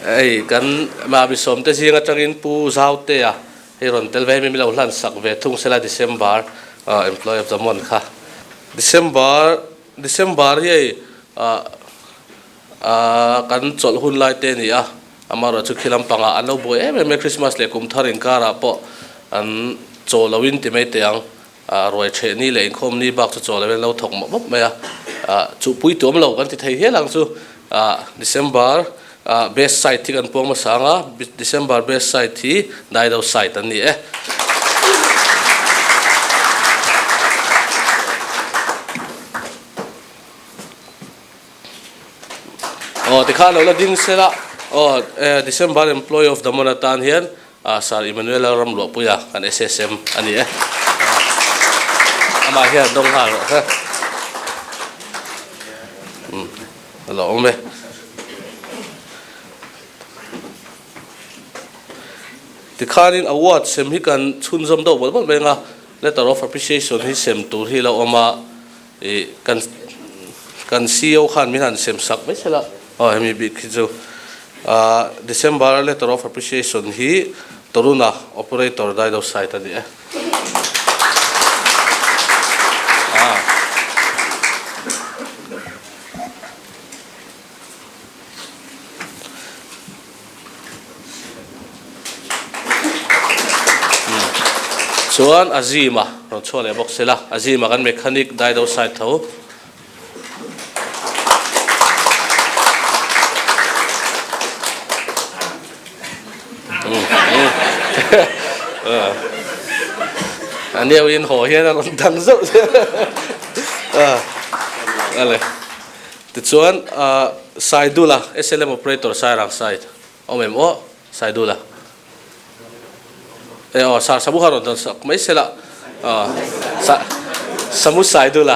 Speaker 1: Hei kan Mami Sawmte zing atangin Pu Zautea hei rawn tel ve hemi min lo hlan sak ve thung sela December Employee of the Month kha. December December hi hei kan chawlh hun lai te a ni a, amaherawh chu khi lampangah an lo buai em em e Christmas leh kum thar inkarah pawh an chaw loin ti mai teh ang. Ruai ṭheh ni leh inkhawm ni bak chu chaw lo in lo thawk mawp mawp mai a, chuhpui tuam lo kan ti thei hial ang chu. December best site hi kan puang hmasa ang a, December best site hi Daido site an ni e. Aw tikhan lo la ding sela aw December employee of the month atan hian Sir Emmanuel-a ram luahpuia kan SSM a ni e. Amah hian dawng nghal rawh se. Umm a lo awm e. Tikhanin award sem hi kan chhunzawm deuh mawlh mawlh mai ang a, letter of appreciation hi sem tur hi a lo awm a. Ih kan kan CEO khan min han sem sak mai sela aw hemi bik hi chu ah December letter of appreciation hi Toruna operator Daido site a ni e. Ah. Chuan Azima rawn chhuah leh bawk sela, Azima kan mechanic daido side tho. A neu in haw hian a rawn dang zauh zauh a. Ale. Tichuan Saidula, SLM operator Sairang side awm em aw Saidula. E aw Sir Samu kha rawn dawn sak mai sela aw Sa Samu Saidula.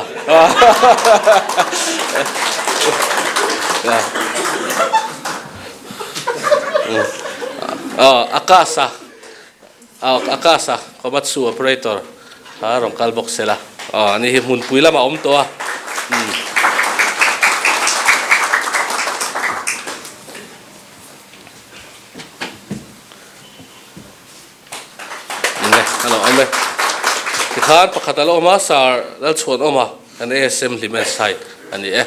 Speaker 1: Aw Akasa aw Akasa Komatsu operator kha rawn kal bawk sela aw ani hi hmunpui lamah awm tawh a. Nge a lo awm e. Tikhan pakhat a lo awm a, Sir Lalchhuanawma kan ASM Hlimen site a ni e.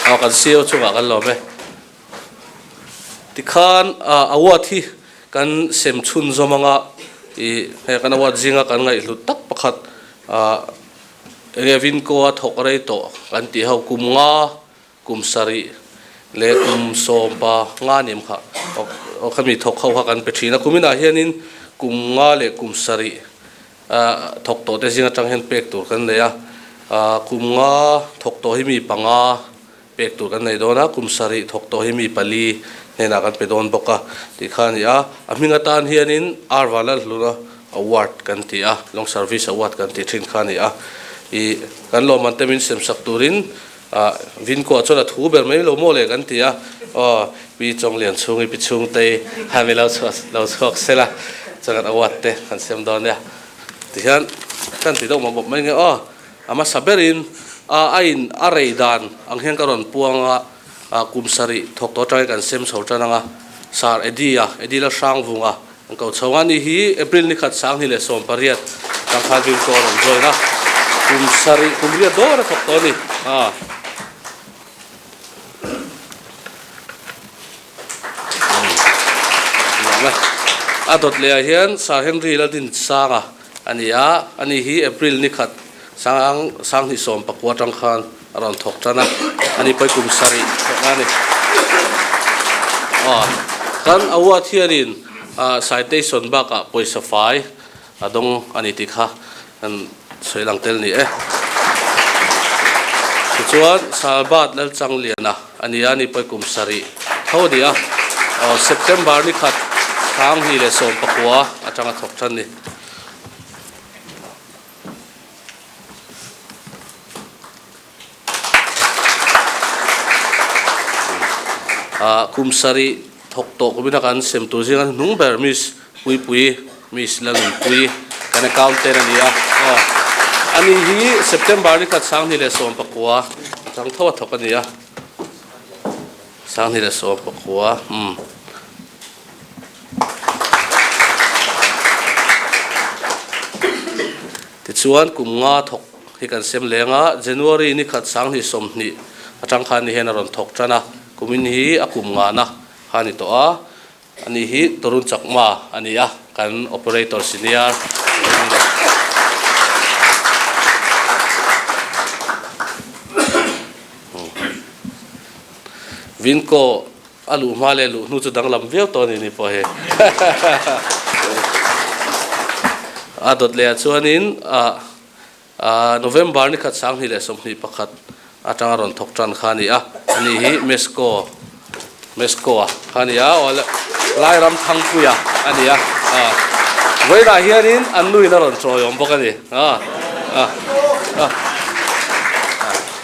Speaker 1: Aw kan CEO chungah kan lawm e. Tikhan award hi kan sem chhunzawm anga ih he kan award zinga kan ngaihhlut tak pakhat enge Vinko-a thawk rei tawh kan tih ho kum nga kum sarih leh kum sawmpa nga ni em kha aw khami thawk ho kha kan pe thin a kuminah hianin kum nga leh kum sarih thawk tawh te zing atang hian pek tur kan nei a kum nga thawk tawh hi mi panga pek tur kan nei dawn a kum sarih thawk tawh hi mi pali hnenah kan pe dawn bawk a tih kha a ni a a hming atan hianin R Vanlalhluna award kan ti a long service award kan tih thin kha a ni a ih kan lawmman te min sem sak turin ah Vinkuah chuan a thu ber mai lo maw le kan ti a aw Pi Chawnglian chhungi Pi Chhungtei khan mi lo chhuah lo chhuak sela chuan kan award te kan sem dawn nia tihian kan ti deuh mawp mawp mai nge aw a hmasa berin a a in a rei dan ang hian ka rawn puang a ah kum sarih thawk tawh atangin kan sem chho tan ang a Sir Eddie a Eddie la hrang vung a An ko chho a ni hi April ni khat 2018 tangkhan vin ko a rawn join a, kum sarih kum riat dawr a thawk tawh a ni. A. A dawt leh ah hian Sir Henry Laldinsanga a ni a, ani hi April ni khat sang 2019 atang khan a rawn thawk tan a, ani pawi kum sarih thawkna a ni. Aw, kan award hianin citation bakah pawisa fai a dawng a ni tih kha kan sawi lang tel ni e. Tichuan Salbat Lalchangliana a ni a, ani pawi kum sarih tho a ni a, aw September ni khat 2019 atanga thawk tan ni. Kum sarih thawk tawh kumina kan sem tur zinga hnung ber Miss Puipui, Miss Lalnunpui kan accountant a ni a. Ani hi September ni khat 2019 atang tho a thawk a ni a. 2019 umm. Tichuan kum nga thawk hi kan sem leng a, January ni khat 2020 atang khan ni hian a rawn thawk tan a, kumin hi a kum ngana kha a ni tawh a, ani hi Tarun Chakma a ni a, kan operator senior Vinko A luh hma leh luh hnu chu danglam viau tawh a ni ni pawh hi. A dawt leh ah chuanin November ni khat 2021 atanga rawn thawk tan kha a ni a, ani hi Mesco Mesco-a kha a ni a, aw Lairam Thangpuia a ni a, vawiinah hianin an nuin a rawn chawi awm bawk a ni. A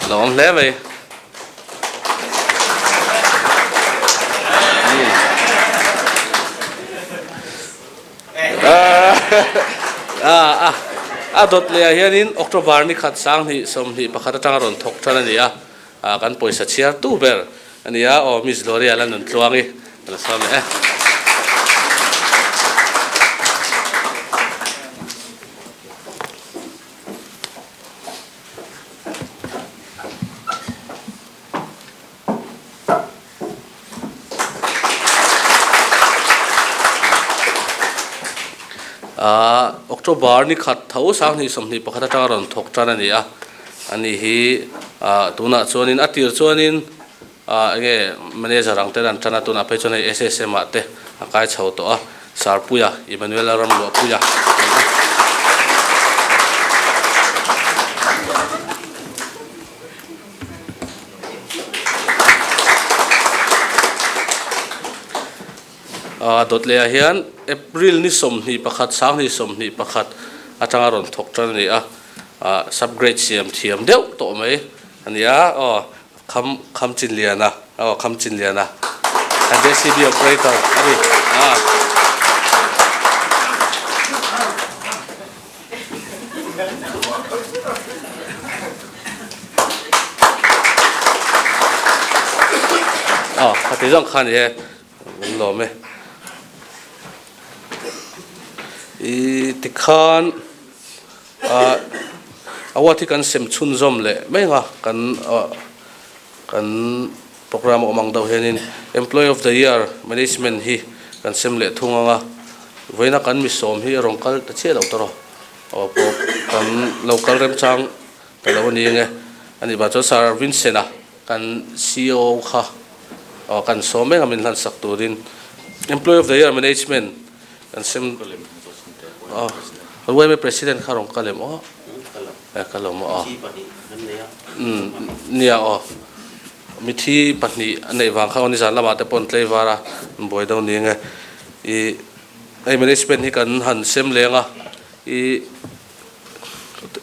Speaker 1: lo awm hle mai. A dawt leh ah hianin October ni khat 2021 atanga rawn thawk tan a ni a, kan pawisa chhiar tu ber a ni a, aw Miss Gloria la nun tluang i ka la sawm leh e. October ni khat tho 2021 atanga rawn thawk tan a ni a, ani hi tunah chuanin a tir chuanin enge manager ang ten an tan a, tunah phei chuan hei SSM ah te a kai chho tawh a, Sarpuia, Emmanuel Ramluahpuia a ni a. Dawt leh ah hian April ni 21 2021 atanga rawn thawk tan a ni a, subgrade siam thiam deuh tawh mai a ni a, aw Kham Kham Chinliana aw Kham Chinliana a JCB operator a ni a. Aw khati zawng kha ni e an lawm e. I tikhan Ah award hi kan sem chhunzawm leh mai ang a, kan ah kan. Programme a awm ang deuh hianin Employee of the Year Management hi kan sem leh thung ang a, vawiina kan mi sawm hi a rawn kal ta chiah lo ta rawh. Aw pawh kan lo kal remchang ta lo a ni ang e. A nih vang chuan Sir Vincent-a kan ceo kha aw kan sawm mek a min hlansak turin Employee of the Year Management kan sem aw yma President kha a rawn kal em aw? E ka lo maw aw. Umm nia aw. Mithi pahnih a neih vang kha aw nizan lamah te pawh an tlei var a, an buai deuh ni nge. I hei management hi kan han sem leng a, i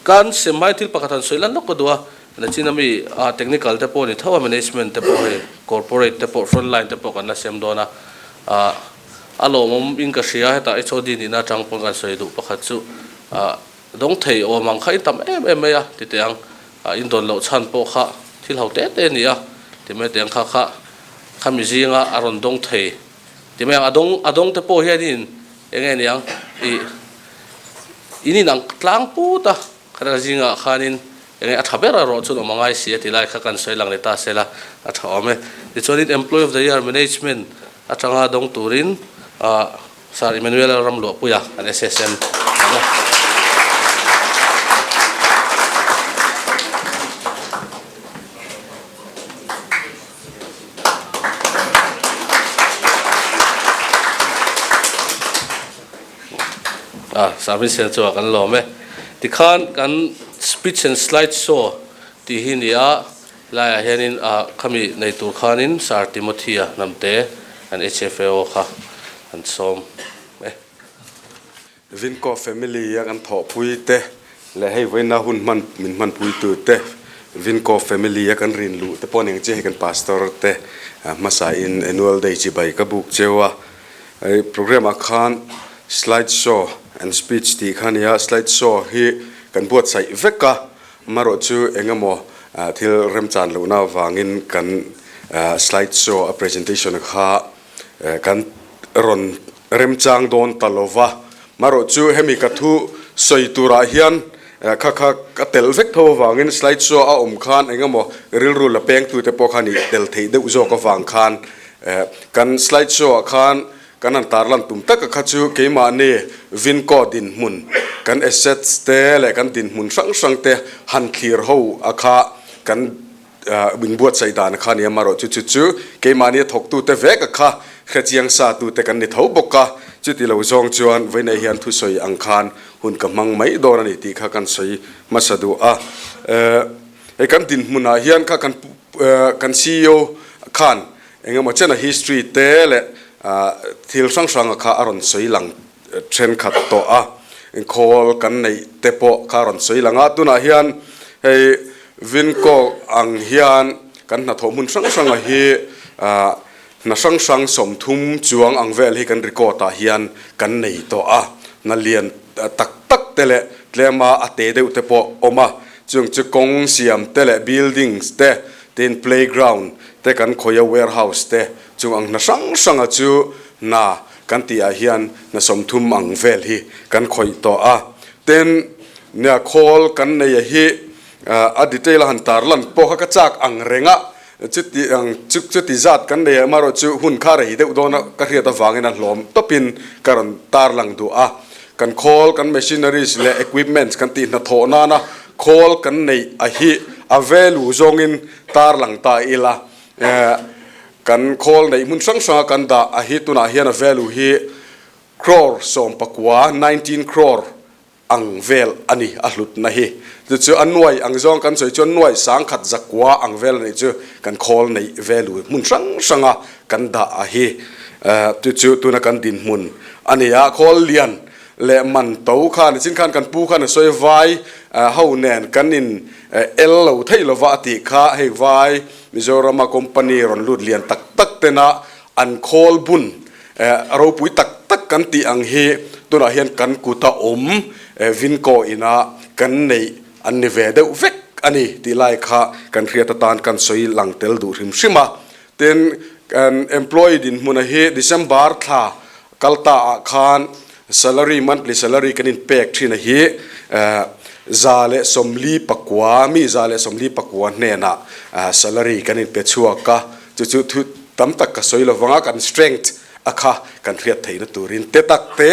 Speaker 1: kan sem hmai thil pakhat han sawi lan lawk ka duh a, nachin ami ah technical te pawh a ni tho a management te pawh hei corporate te pawh front line te pawh kan la sem dawn a, ah a lawmawm in ka hria hetah HOD nihna atang pawn kan sawi duh pakhat chu ah Dawng thei awm ang kha in tam em em mai a, ti teh ang. In dawn loh chhan pawh kha thil ho te te a ni a, ti mai teh ang kha kha khami zinga a rawn dawng thei ti mai ang. A dawng a dawng te pawh hianin eng nge ni ang ih in inang tlang put a, khata zingah khanin eng nge a tha ber erawh chuan awm a ngai si a ti lai kha kan sawi lang leh ta sela a tha awm e. Tichuanin Employee of the Year Management atanga dawng turin ah Sir Emmanuel Ramluahpuia kan SSM a. A Sir Vincent chu kan lawm e. Tikhan kan speech and slide show tih hi ni a, Laiah hianin ah khami nei tur khanin Sir Timothy-a hnamte an HFAO kha an sawm e.
Speaker 7: Vinko family a kan thawhpui te leh hei vawiina hun hman min hmanpui tu te Vinko family a kan rin luh te pawh ning che hei kan pastor te hmasa in annual day chibai ka buk cheu a hei programme ah khan slide show and speech tih kha nia slide show hi kan buatsaih vek a Amaherawh chu eng emaw thil remchan lohna avangin kan slide show a presentation kha kan rawn remchang dawn ta lo va. Amaherawh chu hemi ka thu sawi turah hian kha kha ka tel vek tho avangin slide show a awm khan eng emaw rilru la pengtute pawh khan ih tel theih deuh zawk avang khan kan slide show ah khan Kan han tarlan tum taka kha chu keimahni Vinco dinhmun, kan assets te leh kan dinhmun hrang hrang te han thlir ho a kha kan inbuatsaih dan kha a ni a, amaherawh chu chu chu keimahni a thawktute vek a kha hrechiang sa tute kan ni tho bawk a, chuti lo zawng chuan vawiinei hian thusawi ang khan hun ka hmang mai dawn a ni tih kha kan sawi hmasa duh a. Hei kan dinhmunah hian kha kan kan ceo khan Engemaw chena history te leh thil hrang hranga kha a rawn sawi lang thenkhat tawh a, khawl kan neih te pawh kha a rawn sawi lang a. Tunah hian hei Vinco ang hian kan hnathawh hmun hrang hranga hi hna hrang hrang 30 chuang ang vel hi kan record ah hian kan nei tawh a. Hna lian tak tak te leh tlema a te deuh te pawh awm a, chung chu kawng siam te leh buildings te Tin, playground te kan khawih a, warehouse te chung ang hna hrang hranga chu hna kan tih ah hian hna 30 ang vel hi kan khawih tawh a. Tin, nia khawl kan nei a hi a detail a han tar lan pawh kha ka chak ang reng a, chuti ang chu chuti zat kan nei a, amaherawh chu hun kha rei deuh dawn a ka hriat avangin a hlawm tawpin ka rawn tar lang duh a. Kan khawl, kan machineries leh equipments kan tih hnathawh nana Khawl kan neih a hi a value zawngin tarlang ta ila, kan khawl neih hmun hrang hranga kan dah a hi tunah hian a value hi crore 19, 19 crore, ang vel a ni a hlutna hi. Chu chu a nuai ang zawng kan sawi chuan nuai 1100 ang vel a nih chu kan khawl neih value hmun hrang hranga kan dah a hi. Chu chu tuna kan dinhmun a ni a, khawl lian Leh man to khan nichin khan kan pu khan a sawi vai ho nen kan in el lo theih lova a tih kha hei vai Mizorama company rawn lut lian tak tak tena an khawl bun ropui tak tak kan tih ang hi tunah hian kan kuta awm Vinco ina kan neih an ni ve deuh vek a ni tih lai kha kan hriat atan kan sawi lang tel duh hrim hrim a. Tin, kan employee dinhmuna hi December thla Kal ta ah khan salary, monthly salary kan in pek thin a hi 149, mi 149 hnenah salary kan in pe chhuak a. Chu chu thu tam tak ka sawi lovang a, kan strength a kha kan hriat theihna turin te tak te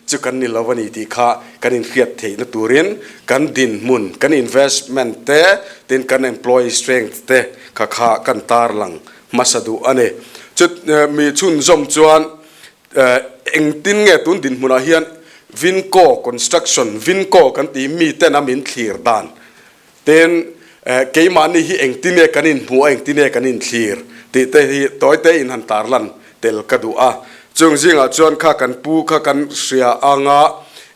Speaker 7: chu kan ni lo a ni tih kha kan inhriat theihna turin kan dinhmun, kan investment te, tin kan employee strength te kha kha kan tarlang hmasa duh a ni. Chu mi chhunzawm chuan engtin nge tun dinhmunah hian Vinco Construction, Vinco kan tih miten a min thlir dan Tin, keimahni hi engtine kan inhmuh a, engtine kan inthlir tih te hi tawite in han tarlan tel ka duh a. Chung zingah chuan kha kan pu kha kan hria anga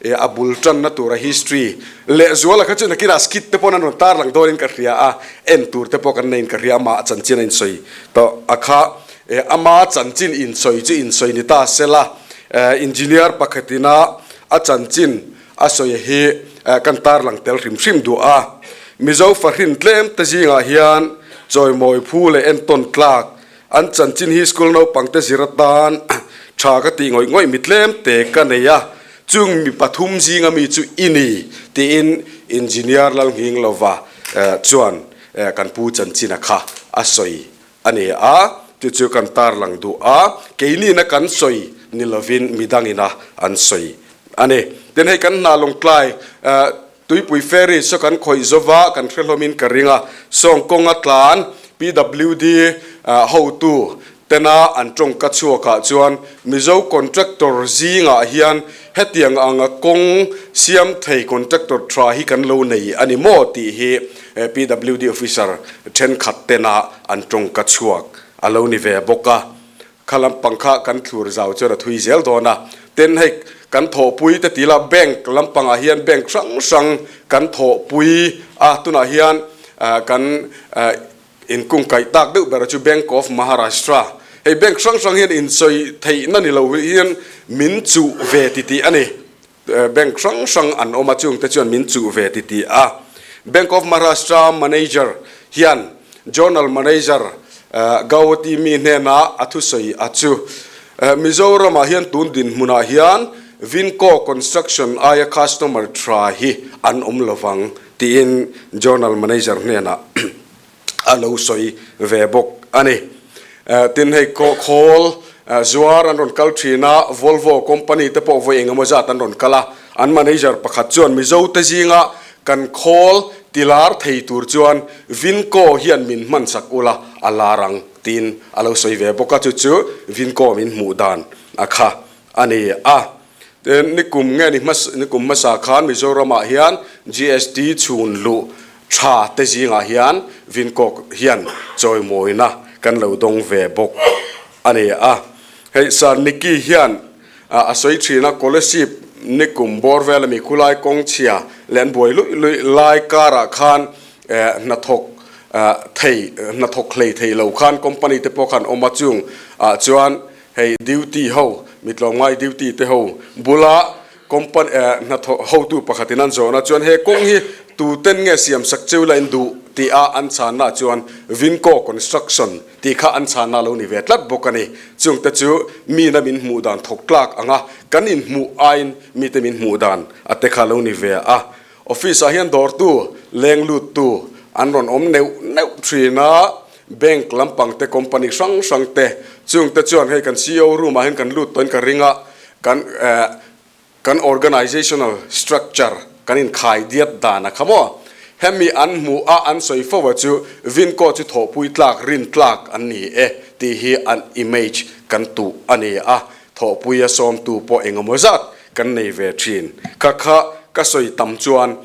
Speaker 7: a bul tanna tura history lehzuala kha chu nakinah skit te pawh an rawn tarlang dawnin ka hria a, en tur te pawh kan neiin ka hria amah chanchin a insawi tawh a kha. Ama chanchin insawi chu insawi ni ta sela, engineer pakhatina a chanchin A sawi hi kan tarlang tel hrim hrim duh a. Mizo fahrin tlem te zingah hian chawimawi phu leh entawn tlak an chanchin hi school naupangte zir atan tha ka tih ngawih ngawih mi tlem te ka nei a, chung mi pathum zinga mi chu i ni tiin Engineer Lalnghinglova chuan kan pu chanchina kha a sawi a ni a, chu chu kan tarlang duh a, keinina kan sawi ni lovin midangina an sawi a ni. Tin hei kan hna lawngtlai tuipui ferry saw kan khawih zova kan hre hlawmin ka ring a, sawng kawnga tlan PWD hotu tena an tawngka chhuakah chuan Mizo contractor zingah hian hetiang anga kawng siam thei contractor tha hi kan lo nei a ni maw tih hi PWD officer thenkhat tena an tawngka chhuak a lo ni ve bawk a. Kha lampang kha kan thlur zau chuan a thui zel dawn a. Tin hei kan thawhpui te tila bank lampangah hian bank hrang hrang kan thawhpui a, tunah hian kan inkungkaih tak deuh ber chu Bank of Maharashtra. Hei bank hrang hrang hian insawi theihna ni lo hian min chuh ve titih a ni. Bank hrang hrang an awm a, chungte chuan min chuh ve ti ti a. Bank of Maharashtra manager hian Journal manager Gauhati mi hnenah a thusawi a chu. Mizoramah hian tun dinhmunah hian Vinco Construction aia customer tha hi an awm lovang tiin Journal manager hnenah a lo sawi ve bawk a ni. Tin hei khawl zuar an rawn kal thin a, Volvo company te pawh vawi engemaw zat an rawn kal a, an manager pakhat chuan Mizo te zinga kan khawl tilar thei tur chuan Vinco hian min hman sak ula a lar ang tiin a lo sawi ve bawk a, chu chu Vinco min hmuh dan a kha a ni a. Tin, nikum nge ni hmasa, nikum hmasa khan Mizoramah hian GST chhun luh tha te zingah hian Vinkawk hian chawimawina kan lo dawng ve bawk a ni a. Hei Sir Nicky hian a sawi thin a, Scholarship nikum bawr vel ami khulai kawng chhia leh an buai luih luih lai karah khan hnathawk thei, hnathawk hlei thei lo khan company te pawh khan awm a, chung ah chuan Hei duty ho, mi tlawmngai duty te ho bula company hnathawh hotu pakhatin an zawhna chuan he kawng hi tuten nge siamsak cheu la in duh tih a an chhanna chuan Vinco Construction tih kha an chhanna lo ni ve tlat bawk a ni. Chungte chu mina min hmuh dan thawk tlak anga kan inhmuh aiin mite min hmuh dan a te kha lo ni ve a. Office ah hian dawrtu, leng luttu an rawn awm neuh neuh thin a. Bank lampang te company hrang hrang te chung te chuan hei kan ceo room ah hian kan lut tawhin ka ring a, kan eh kan organisational structure kan inkhai diat dan a kha maw? Hemi an hmuh a an sawi fo a chu Vinco chu thawhpui tlak rin tlak an ni e tih hi an image kan tuh a ni a, thawhpui a sawmtu pawh engemaw zat kan nei ve thin. Kha kha ka sawi tam chuan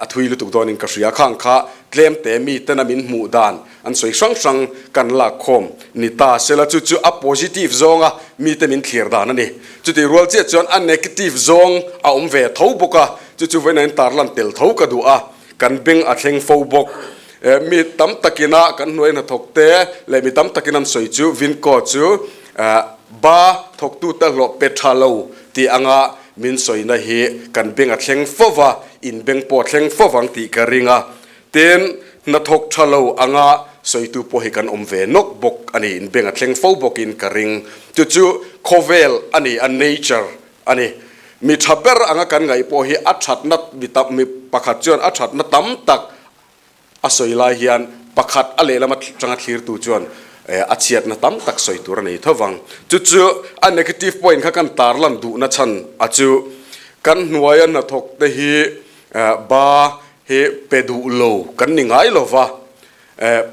Speaker 7: a thui lutuk dawnin ka hria. Khang kha tlem te mi tena min hmuh dan an sawi hrang hrang kan lak khawm ni ta sela chu chu a positive zawnga mite min thlir dan a ni. Chutih rual chiah chuan a negative zawng a awm ve tho bawk a, chu chu vawiin an tarlan tel tho ka duh a, kan beng a thleng fo bawk. Mi tam takina kan hnuai hnathawk te leh mi tam takin an sawi chu Vinco chu Ba thawktute hlawh pe tha lo tih anga min sawina hi kan beng a thleng fo va, in beng pawh a thleng fo vang tih ka ring a. Tin, hnathawk tha lo anga sawitu pawh hi kan awm ve nawk bawk a ni, in beng a thleng fo bawkin ka ring. Chu chu khawvel a ni, a nature a ni. Mi tha ber anga kan ngaih pawh hi a thatna mi tam mi pakhat chuan a thatna tam tak A sawi lai hian pakhat a lehlam atanga thlirtu chuan A chhiatna tam tak sawi tur a nei tho vang. Chu chu a negative point kha kan tarlan duhna chhan a chu kan hnuaia hnathawk te hi ba hi pe duh lo kan ni ngai lo va,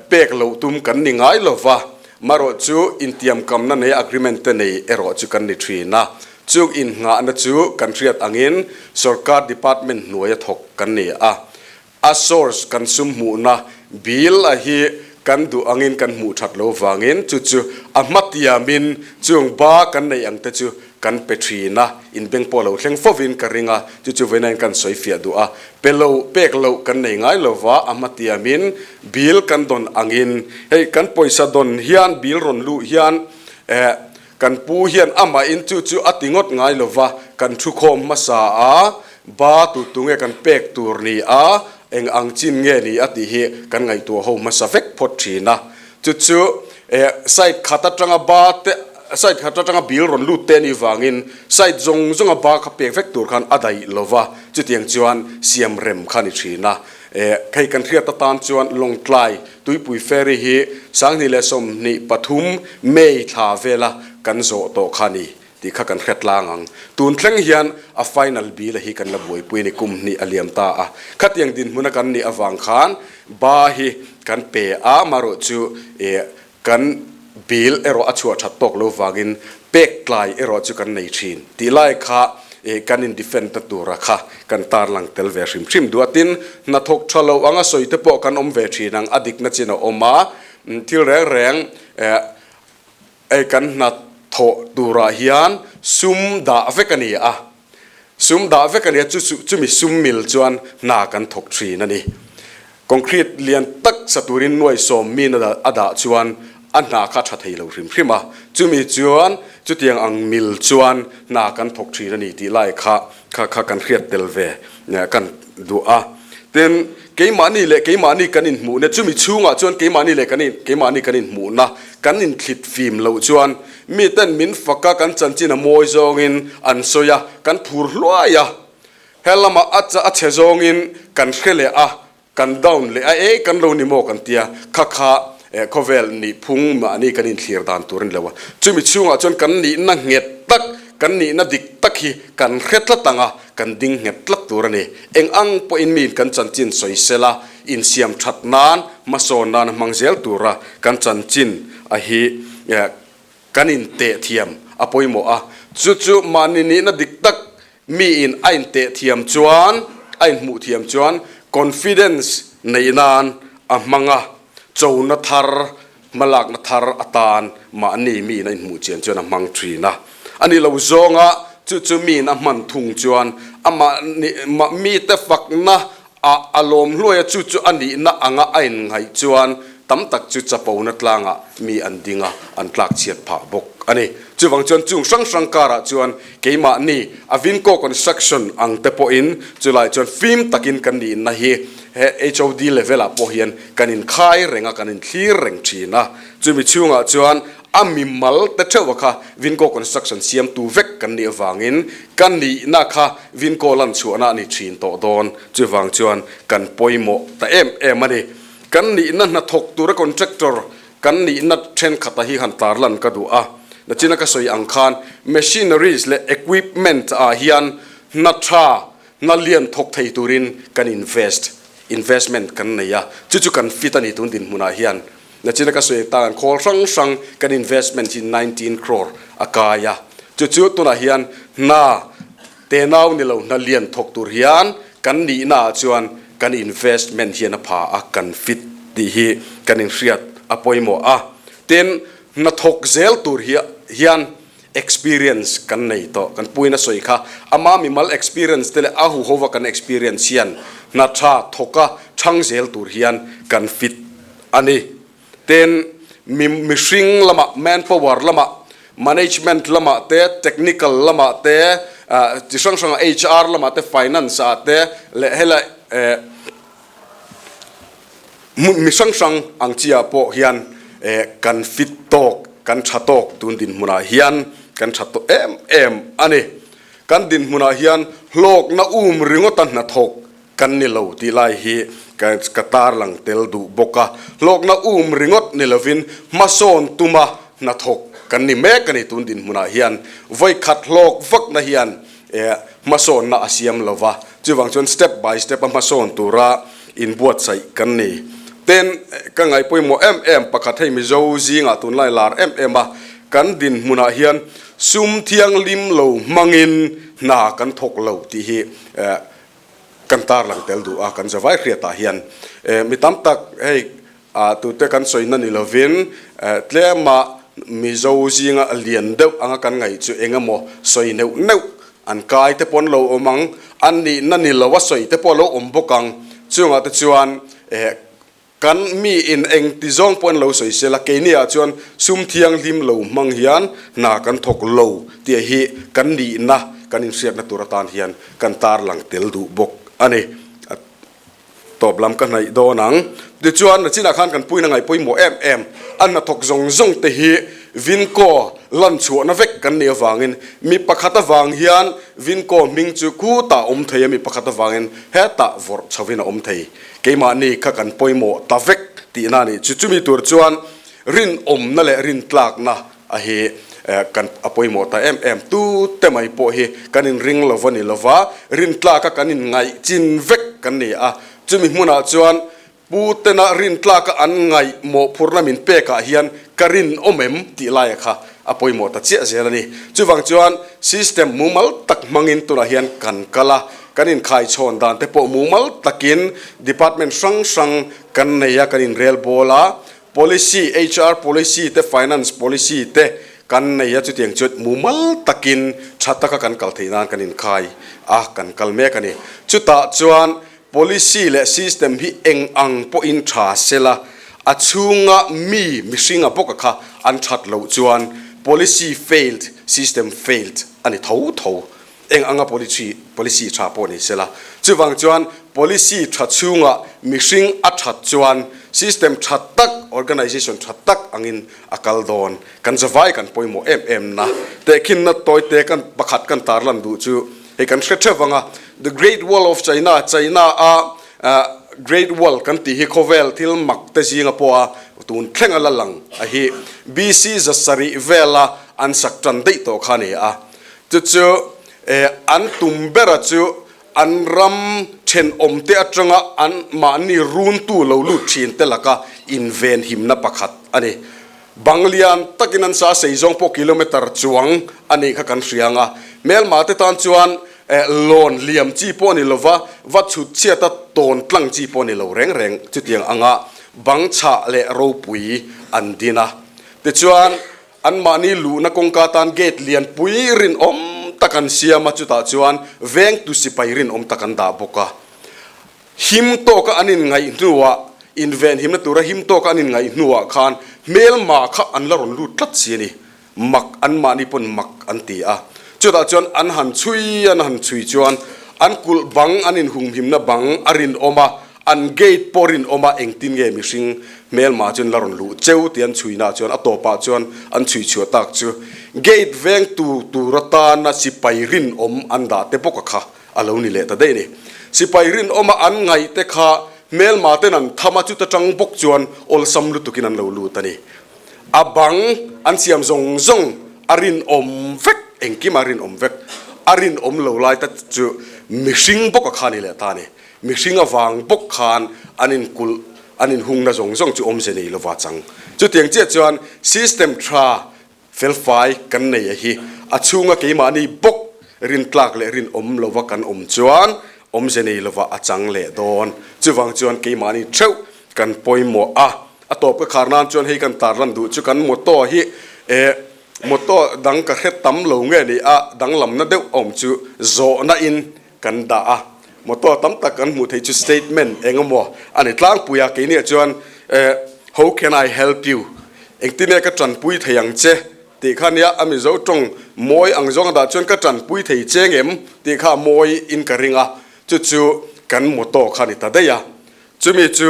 Speaker 7: pek loh tum kan ni ngai lo va, marawh chu intiamkamna nei agreement te nei erawh chu kan ni thin a. Chung innghahna chu kan hriat angin sorkar department hnuaia thawk kan ni a. A source kan sum hmuhna bill a hi kan duh angin kan hmuh that lo vangin chu chu a hmatiamin chung ba kan neih ang te chu kan pe thin a, inbeng pawh lo thleng fovin ka ring a, chu chu vawiin kan sawi fiah duh a, pe lo pek loh kan nei ngai lova a hmatiamin bill kan dawn angin hei kan pawisa dawn hian bill rawn luh hian eh Kan pu hian amahin chu chu a ti ngawt ngai lova, kan thukhawm hmasa a, ba tu tu nge kan pek tur ni a, eng ang chin nge ni a tih hi kan ngaihtuah ho hmasa vek phawt thin a. Chu chu eh site khat atanga ba te site khat atanga bill rawn lut te a nih vangin site zawng zawnga ba kha pek vek tur khan a daih lova, chutiang chuan siam rem kha a ni thin a. Eh hei kan hriat atan chuan Lawngtlai Tuipui Ferry hi 2023 May thla vela kan zawh tawh kha a ni tih kha kan hre tlang ang. Tun thleng hian a final bill a hi kan la buaipui a ni, kum hnih a liam ta a. Khatiang dinhmuna kan nih avang khan ba hi kan pe a, marawh chu eh kan bill erawh a chhuah that tawk lo vangin pek tlai erawh chu kan nei thin tih lai kha eh kan in defend na tura kha kan tarlang tel ve hrim hrim duh a. Tin, hnathawk tha lo anga sawi te pawh kan awm ve thin ang, a dikna chin a awm a, thil reng reng eh eh kan hnathawh turah hian sum dah vek a ni a, sum dah vek a ni a, chu chumi sum mil chuan hna kan thawk thin a ni. Concrete lian tak sa turin nuai sawm min a dah chuan a hna kha tha thei lo hrim hrim a, chumi chuan chutiang ang mil chuan hna kan thawk thin a ni tih lai kha kha kha kan hriat tel ve kan duh a. Tin, keimahni leh keimahni kan inhmuhna chumi chhungah chuan keimahni leh kan keimahni kan inhmuhna kan inthlit fim loh chuan miten min fak a, kan chanchin a mawi zawngin an sawi a, kan phur hluai a. He lamah a a chhe zawngin kan hre leh a, kan down leh a, e kan lo ni maw kan tia, kha kha khawvel nih phung mahni kan inthlir dan tur a ni lo a. Chumi chhungah chuan kan nihna nghet tak, kan nihna dik tak hi kan hre tlat ang a, kan ding nghet tlat tur a ni. Eng ang pawhin miin kan chanchin sawi sela, insiam that nan, hmasawn nan a hmang zel tura kan chanchin a hi kan inteh thiam a pawimawh a. Chu chu mahni nihna dik tak Miin a inteh thiam chuan, a inhmuh thiam chuan confidence neih nan a hmang a, chona thar, hmalakna thar atan mahni miin a inhmuh chian chuan a hmang thin a. A ni lo zawnga chu chu miin a hman thung chuan amah mite fakna ah a lawm hluai a, chu chu a nihna anga a inngaih chuan tam tak chu chapona tlangah mi an ding a, an tlak chhiat phah bawk a ni. Chuvang chuan chung hrang hrang karah chuan keimahni Avinco Construction ang te pawhin chulai chuan fim takin kan nihna hi he HOD level ah pawh hian kan inkhai reng a, kan inthlir reng thin a. Chumi chhungah chuan A mimal te theuh kha Vinco Construction siamtu vek kan nih avangin ka nihna kha Vinco lan chhuahna a ni thin tawh dawn. Chuvang chuan kan pawimawh ta em em a ni. Kan nihna hnathawk tura contractor kan nihna thenkhat a hi han tarlan ka duh a. Nachina ka sawi ang khan machineries leh equipment ah hian hna tha, hna lian thawk thei turin kan invest, investment kan nei a. Chu chu kan fit a ni tun dinhmunah hian. Nachina ka sawi tan khawl hrang hrang kan investment hi 19 crore a kai a, chu chu tunah hian hna tenau ni lo hna lian thawk tur hian kan nihna ah chuan kan investment hian a pha a, kan fit tih hi kan inhriat a pawimawh a. Tin, hna thawk zel tur hian experience kan nei tawh, kan puin a sawi kha ama mimal experience te leh a huhova kan experience hian hna tha thawka chhang zel tur hian kan fit a ni. Tin, mi mihring lamah, manpower lamah, management lamah te, technical lamah te, chi hrang hrangah HR lamah te, finance ah te leh helai eh mi hrang hrang ang chi ah pawh hian eh kan fit tawk, kan tha tawk tun dinhmunah hian kan tha tawh em em a ni. Kan dinhmunah hian hlawkna um ringawta hnathawk. kan ni lo tih lai hi ka tarlang tel duh bawk a. Hlawkna um ringawt ni lovin hmasawn tuma hnathawk kan ni mek a ni tun dinhmunah hian. Vawi khat hlawk vakna hian hmasawnna a siam lo va, chuvang chuan step by step a hmasawn tura inbuatsaih kan ni. Ten ka ngaih pawimawh em em pakhat hei Mizo zingah tunlai lar em em a, kan dinhmunah hian sum thianghlim lo hmangin hna kan thawk lo tih hi kan tarlang tel duh a, kan zavai hriatah hian mi tam tak hei tute kan sawina ni lovin tlema Mizo zinga lian deuh anga kan ngaih chu eng emaw sawi neuh neuh an kai te pawh an lo awm ang, an nihna ni lo a sawi te pawh a lo awm bawk ang, chungah te chuan Kan mi in eng ti zawng pawh an lo sawi sel a, keini ah chuan sum thianghlim lo hmang hian hna kan thawk lo tih hi kan nihna kan inhriatna tur atan hian kan tarlang tel duh bawk a ni. A tawp lam ka hnaih dawn ang. Tichuan, nachinah khan kan puina ngaih pawimawh em em, a hnathawk zawng zawng te hi Vinco lan chhuahna vek kan nih avangin mi pakhat avang hian Vinco hming chu khutah awm thei a, mi pakhat avangin hetah vawrh chhovin a awm thei. Keimahni kha kan pawimawh ta vek tihna a nih chu. Chumi tur chuan rinawmna leh rintlakna a hi kan a pawimawh ta em em. Tute mai pawh hi kan inring lo va ni lova, rintlaka kan inngaih chin vek kan ni a. Chumi hmunah chuan putena rintlaka an ngaih mawhphurhna min pekah hian ka rinawm em tih laia kha a pawimawh ta chiah zel a ni. Chuvang chuan system mumal tak hmangin tunah hian kan kal a. Kan inkhaichhawn dan te pawh mumal takin department hrang hrang kan nei a, kan inrel bawl a, policy, HR policy te, finance policy te kan nei a, chutiang chu mumal takin tha taka kan kal theih nan kan inkhai a, kan kal mek a ni. Chutah chuan policy leh system hi eng ang pawhin tha sela, a chhunga mi mihringa bawka kha an that loh chuan policy failed, system failed a ni tho tho. Eng anga policy policy tha pawh ni sela. Chuvang chuan policy tha chhunga mihring a that chuan system tha tak, organization tha tak angin a kal dawn. Kan zavai kan pawimawh em em na. Tehkhinna tawite kan pakhat kan tarlan duh chu hei kan hre theuh anga The Great Wall of China, China a Great Wall kan tih hi khawvel thil mak te zinga pawha tun thleng a la lang a hi BC 700 vela an sak tan daih tawh kha a ni a. Chu chu an tum bera chu an ram thenawmte atanga an mahni runtu lo lut thin te laka invenhimna pakhat a ni. Bang lian takin an sa sei zawng pawh kilometer chuang a nih kha kan hria ang a. Hmelma te tan chuan lawn liam chi pawh a ni lova, va chhut chhiata tawn tlang chi pawh a ni lo reng reng chutiang anga bang chhah leh ropui an din a. Tichuan. Anmahni luhna kawngka tan gate lianpui rinawm tak an siam a, chutah chuan vengtu sipai rinawm tak an dah bawk a. Him tawka an inngaih hnuah, invenhimna tura him tawka an inngaih hnuah khan hmelma kha an la rawn lut tlat si a ni. Mak, anmahni pawn mak an ti a. Chutah chuan an han chhui, an han chhui chuan an kulh bang, an inhumhimna bang a rinawm a, An gate pawh rinawm a engtin nge mihring hmelma chuan la rawn luh cheu tih an chhuina chuan a tawpah chuan an chhui chhuah tak chu gate vengtu tur atana sipai rinawm an dah te bawk a kha a lo ni leh ta daih a ni. Sipai rinawma an ngaih te kha hmelma ten an tham a chuta tang bawk chuan awlsam lutukin an lo lut a ni. A bang an siam zawng zawng a rinawm vek engkim a rinawm vek a rinawm lo lai ta chu mihring bawk a kha a ni leh ta a ni. Mihring avang bawk khan an inkulh, an inhungna zawng zawng chu awmze nei lova chang. Chutiang chiah chuan system tha felfai kan nei a hi a chhunga keimahni bawk rintlak leh rinawm lova kan awm chuan awmze nei lova a chang leh dawn. Chuvang chuan keimahni theuh kan pawimawh a, a tawp ka khar nan chuan hei kan tarlan duh chu kan motto hi eh motto dang ka hre tam lo nge ni a danglamna deuh awm chu zawhna in Kan dah a, motor tam tak kan hmuh theih chu statement eng emaw a ni tlangpui a, keiniah chuan eh how can I help you? Engtin nge ka tanpui thei ang che? tih kha nia a Mizo tawng mawi ang zawng a dah chuan ka tanpui thei che ngem? tih kha a mawi in ka ring a, chu chu kan motor kha a ni ta daih a, chumi chu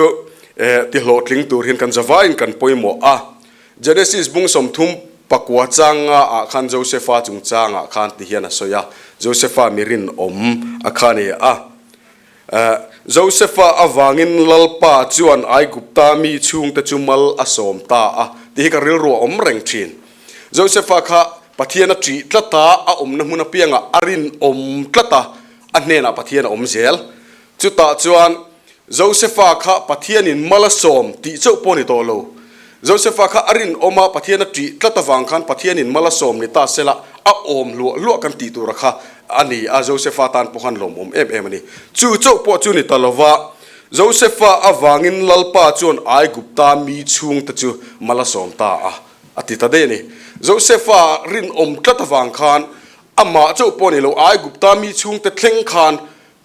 Speaker 7: eh ti hlawhtling tur hian kan zavaiin kan pawimawh a. Genesis bung 34 changa ah khan Josefa chungchangah khan ti hian a sawi a, Josefa mi rinawm a kha ni a. Josefa avangin Lalpa chuan Aigupta mi chhungte chu mal a sawm ta a tih hi ka rilru a awm reng thin. Josefa kha Pathian a ṭih tlat a, a awmna hmun apiangah a rinawm tlat a, a hnenah Pathian a awm zel. Chutah chuan Josefa kha Pathianin mal a sawm tih chauh pawh a ni tawh lo. Josefa kha a rinawm a, Pathian a ṭih tlat avang khan Pathianin mal a sawm ni ta sela a awm hluah hluah kan tih tura kha a ni a, Josefa tan pawh khan lawmawm em em a ni. Chu chauh pawh chu ni ta lova, Josefa avangin Lalpa chuan Aigupta mi chhungte chu mal a sawm ta a, a ti ta daih a ni. Josefa rinawm tlat avang khan amah chauh pawh a ni lo, Aigupta mi chhungte thleng khan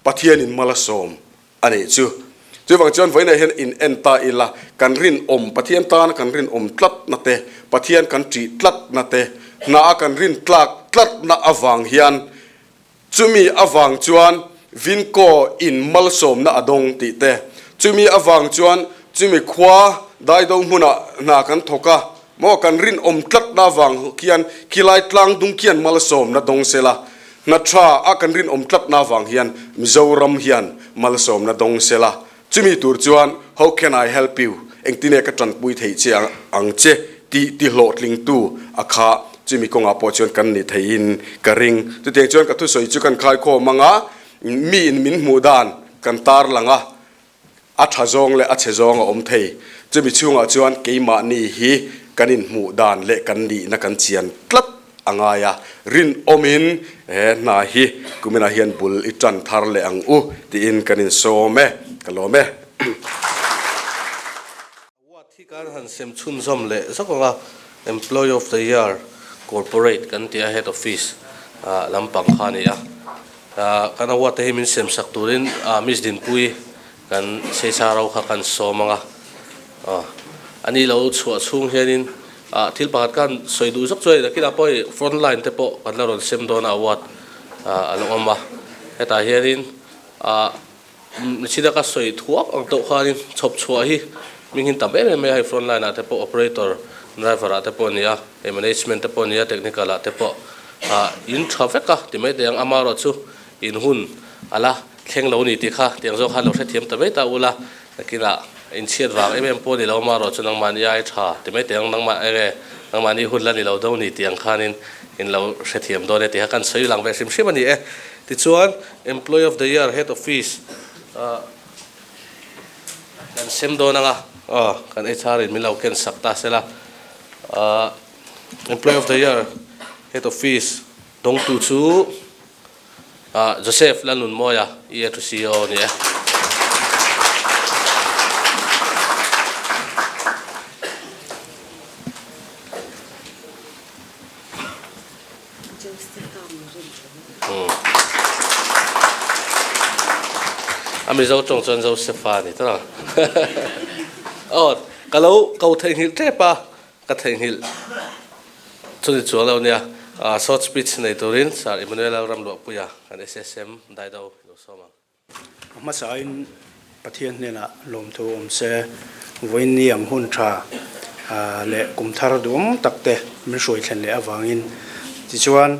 Speaker 7: Pathianin mal a sawm a nih chu. Chuvang chuan vawiinah hian in en ta ila, kan rinawm, Pathian tana kan rinawm tlatna te, Pathian kan ṭih tlatna te, hna a kan rin tlak tlatna avang hian chumi avang chuan Vinko in malsawmna a dawng tih te, chumi avang chuan chumi khua daido hmunah hna kan thawk a, maw kan rinawm tlatna avang khian khilai tlang dung khian malsawmna dawng sela, Hna tha a kan rinawm tlatna avang hian Mizoram hian malsawmna dawng se la, chumi tur chuan How can I help you? Engtine ka tanpui theih che ang che tih ti hlawhtlingtu a kha chumi kawngah pawh chuan kan ni theihin ka ring. Chutiang chuan ka thusawi chu kan khaikhawm ang a, miin min hmuh dan kan tarlang a, A tha zawng leh a chhe zawng a awm thei. Chumi chhungah chuan keimahni hi kan inhmuh dan leh kan nihna kan chian tlat a ngai a, rinawmin he hna hi kuminah hian bul i tan thar leh ang u tiin kan insawm e, ka lawm e.
Speaker 1: Award hi kan han sem chhunzawm leh zawk ang a, Employee of the Year Corporate kan tih a Head Office lampang kha a ni a. Kan award te hi min sem sak turin Miss Dinpui kan Seisa ro kha kan sawm ang a. Ani lo chhuah chhung hianin thil pakhat khan sawi duh zawk chu a ni nakinah pawh hei front line te pawh kan la rawn sem dawn a award a lo awm a. Hetah hianin Michina ka sawi thuak ang tawh khanin chhawp chhuah hi minghin tam em em mai a, hei front line ah te pawh operator driver ah te pawh a ni a, hei management te pawh a ni a, technical ah te pawh ah in tha vek a ti mai teh ang, amaherawh chu in hun a la thleng lo a ni tih kha tiang zawk khan lo hrethiam ta mai ta ula, nakinah inchhiat vang em em pawh a ni lo, amaherawh chu nangmahni ai tha ti mai teh ang, nangmah enge nangmahni hun la ni lo do ni tih ang khanin in lo hrethiam dawn e tih kha kan sawi lang ve hrim hrim a ni e. Tichuan, Employee of the Year Head Office ah kan sem dawn anga aw kan HR in min lo ken sak ta sela ah Employee of the Year Head Office dawngtu chu ah Joseph Lalnunmawia EA to CEO a ni e. A Mizo tawng chuan Josepha a ni tawh ang. Aw, ka lo ko theihnghilh tep a, ka theihnghilh chu ni chuang lo nia. Short speech nei turin Sir Emmanuel Lalramluahpuia kan SSM Daido i lo sawm ang.
Speaker 8: A hmasain Pathian hnenah lawmthu awm se, vawiin ni ang hun tha leh kum thar duhawm tak te min hruai thlen leh avangin. Tichuan,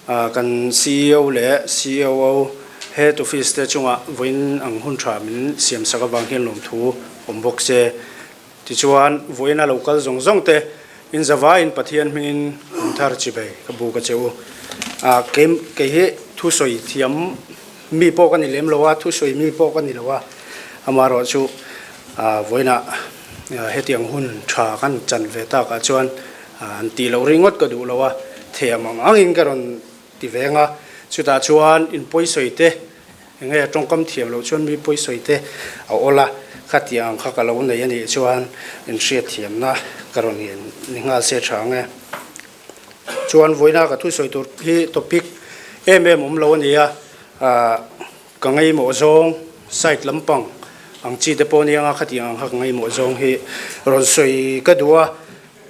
Speaker 8: kan ceo leh COO, Head Office te chungah vawiin ang hun tha min siamsak avang hian lawmthu awm bawk se. Tichuan, vawiin a lo kal zawng zawng te in zavaiin Pathian hmingin kum thar chibei ka buk a che u. Kei hi thusawi thiam Mi pawh ka ni lem lo a, thusawi mi pawh ka ni lo a, amaherawh chu vawiinah hetiang hun tha kan chan ve takah chuan han tih loh ringawt ka duh lo a, thiam ang angin ka rawn ti veng a, chutah chuan in pawisawi te eng nge tawngkam thiam loh chuan mi pawisawi te a awl a, khatiang ang kha ka lo nei a nih chuan inhriatthiamna ka rawn ni nghal se tha ang e. Chuan vawiina ka thusawi tur hi topic em em awm lo a ni a, ka ngaimawh zawng side lampang ang chi te pawh nia nga khatiang ang kha ka ngaimawh zawng hi rawn sawi ka duh a.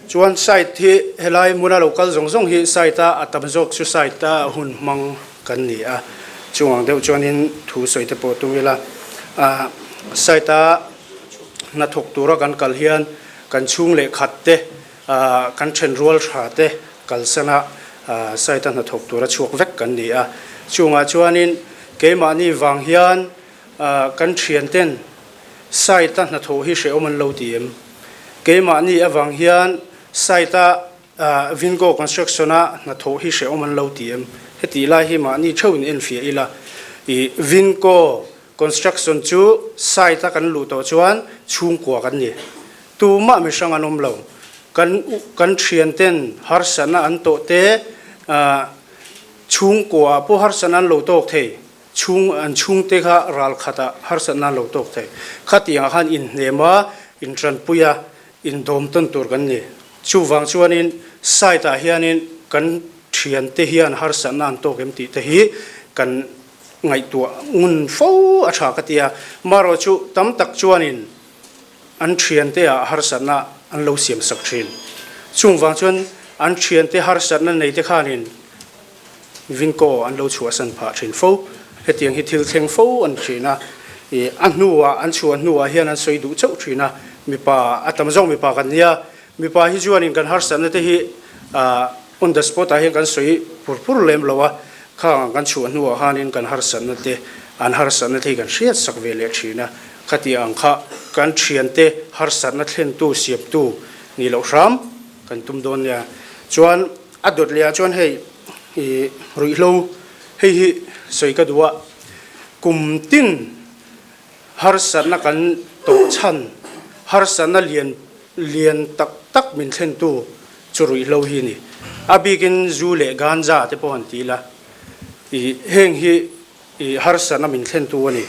Speaker 8: Chuan side hi helai hmuna lo kal zawng zawng hi side a a tam zawk chu side a hun hmang kan ni a, chung ang deuh chuanin thu sawi te pawh tum ila side a hnathawk tura kan kal hian kan chhung leh khat te Kan thenrual tha te kalsana site a hnathawk tura chhuak vek kan ni a. Chungah chuanin keimahni vang hian kan thianten site-a hnathawh hi hrehawm an lo ti em? Keimahni avang hian site-a Vinco Construction-a hnathawh hi hrehawm an lo ti em? Heti lai hi mahni theuhin enfiah ila. I Vinco Construction chu site-a kan luh tawh chuan chhungkua kan ni. Tumah mihrang an awm lo. Kan kan thianten harsatna an tawh te, chhungkuaah pawh harsatna an lo tawk thei. Chhung an chhungte kha ral khatah harsatna an lo tawk thei. Khatiangah khan inhnem a, intranpui a, indawm tawn tur kan ni. Chuvang chuanin site ah hianin kan thiante hian harsatna an tawk em tih te hi kan ngaihtuah ngun fo a tha ka ti a. Marawh chu tam tak chuanin an thiante ah harsatna an lo siam sak thin. Chungvang chuan an thiante harsatna nei te khanin Vinco an lo chhuahsan phah thin fo. Hetiang hi thil thleng fo an thin a, ih a hnuah an chhuah hnuah hian an sawi duh chauh thin a, mipa a tam zawk mipa kan nia, mipa hi chuanin kan harsatna te hi ah on the spot ah hian kan sawi pur pur lem lo a, khang ang kan chhuah hnuah khanin kan harsatna te an harsatna te hi kan hriat sak ve leh thin a, khati ang kha kan thiante harsatna thlentu siamtu nih loh hram kan tum dawn nia. Chuan A dawt leh ah chuan hei ih ruihhlo hei hi sawi ka duh a, kum tin harsatna kan tawh chhan harsatna lian lian tak tak min thlentu chu ruihhlo hi a ni. A bikin zu leh ganja te pawh han ti ila ih heng hi ih harsatna min thlentu a ni.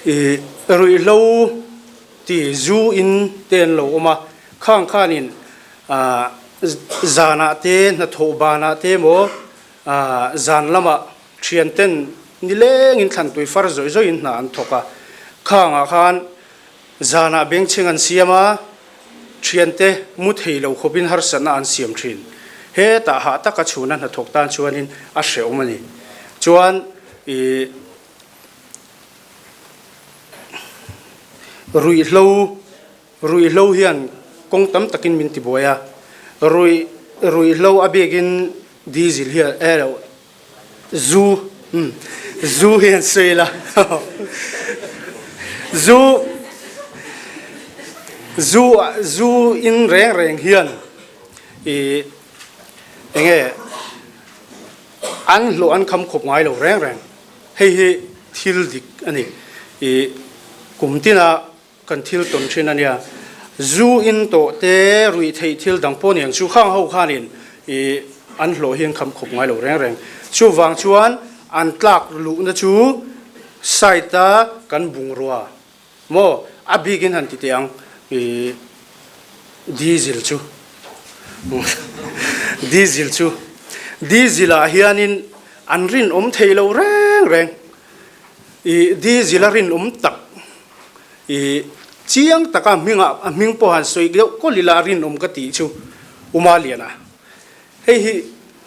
Speaker 8: Ih ruihhlo ti zu in te an lo awm a, khang khanin ah Zanah te, hnathawh banah te emaw zan lamah thianten nilengin thlantui far zawih zawihin hna an thawk a. Khangah khan zanah bengchheng an siam a, thiante mu thei lo khawpin harsatna an siam thin. Hetah hah taka chhuna hnathawk tan chuanin a hrehawm a ni. Chuan ih ruihhlo Ruihhlo hian kawng tam takin min tibuai a, ruih ruihhlo a bikin diesel hian eh lo zu umm zu hian sawi ila zu zu zu in reng reng hian ih enge an hlawh an kham khawp ngai lo reng reng hei hi thil dik a ni ih kum tina Kan thil tawn thin a nia. Zu in tawh te, ruih theih thil dang pawh niang chu khang ho khanin ih an hlawh hi an kham khawp ngai lo reng reng. Chuvang chuan an tlak luhna chu site a kan bungrua maw a bikin han ti teh ang ih diesel chu diesel chu diesel ah hianin an rinawm thei lo reng reng ih diesel a rinawm tak I chiang taka hmingah a hming pawh han sawi deuh kawlh ila a rinawm ka tih chu Uma Liana. Hei hi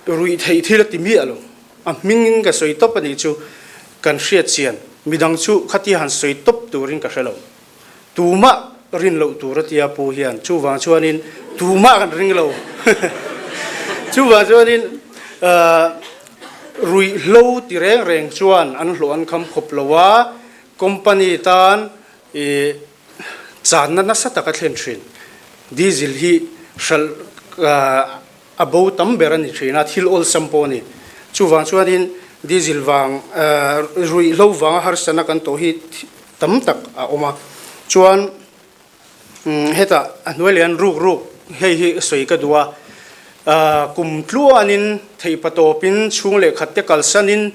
Speaker 8: ruih theih thil a ti miah lo. A hmingin ka sawi tawp a nih chu kan hriat chian. Midang chu khatia han sawi tawp turin ka hre lo. Tumah rin loh tur a tia pu hian chuvang chuanin tumah kan ring lo. Chuvang chuanin ruihhlo ti reng reng chuan an hlawh an kham khawp lo a, Company tan i channa nasa tak a thlen thin. Diesel hi hralh a bo tam ber a ni thin a, thil awlsam pawh a ni. Chuvang chuanin diesel vang ruihhlo vanga harsatna kan tawh hi tam tak a awm a. Chuan Hetah a hnuai leh an ruk ruk hei hi sawi ka duh a, kum tluanin theihpa tawpin chhung leh khat te kalsanin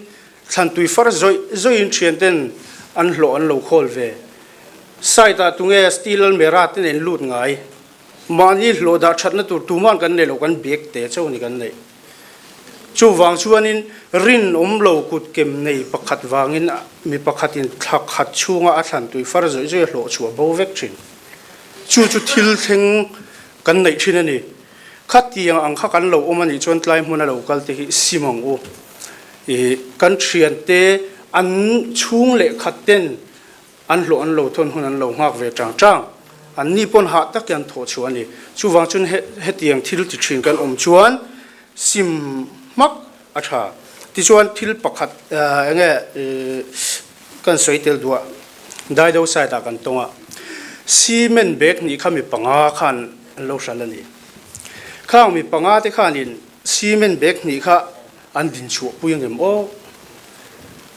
Speaker 8: thlantui far zawih zawihin thianten an hlawh an lo khawl ve. Site ah tunge steel almera te nen lut ngai? Mahni hlawh dah thatna tur tuman kan nei lo kan bag te chauh ni kan neih. Chuvang chuanin rinawm lo kutkem nei pakhat vangin mi pakhatin thla khat chhunga a thlan tui far zawih zawih a hlawh chhuah bo vek thin. Chu chu thil thleng kan neih thin a ni. Khatiang ang kha kan lo awm a nih chuan tlai hmuna lo kal te hi sim ang u. Ih kan thiante an chhung leh khat ten An hlawh an lo thawn hun an lo nghak ve chang chang. An ni pawn hah tak hian thawh chhuah a ni. Chuvang chuan hetiang thil ti thin kan awm chuan sim hmak a tha. Tichuan thil pakhat enge. Kan sawi tel duah Daido side ah kan tawng a, cement bag hnih kha mi panga khan an lo hral a ni. Khang mi panga te khanin cement bag hnih kha an din chhuah pui angem aw?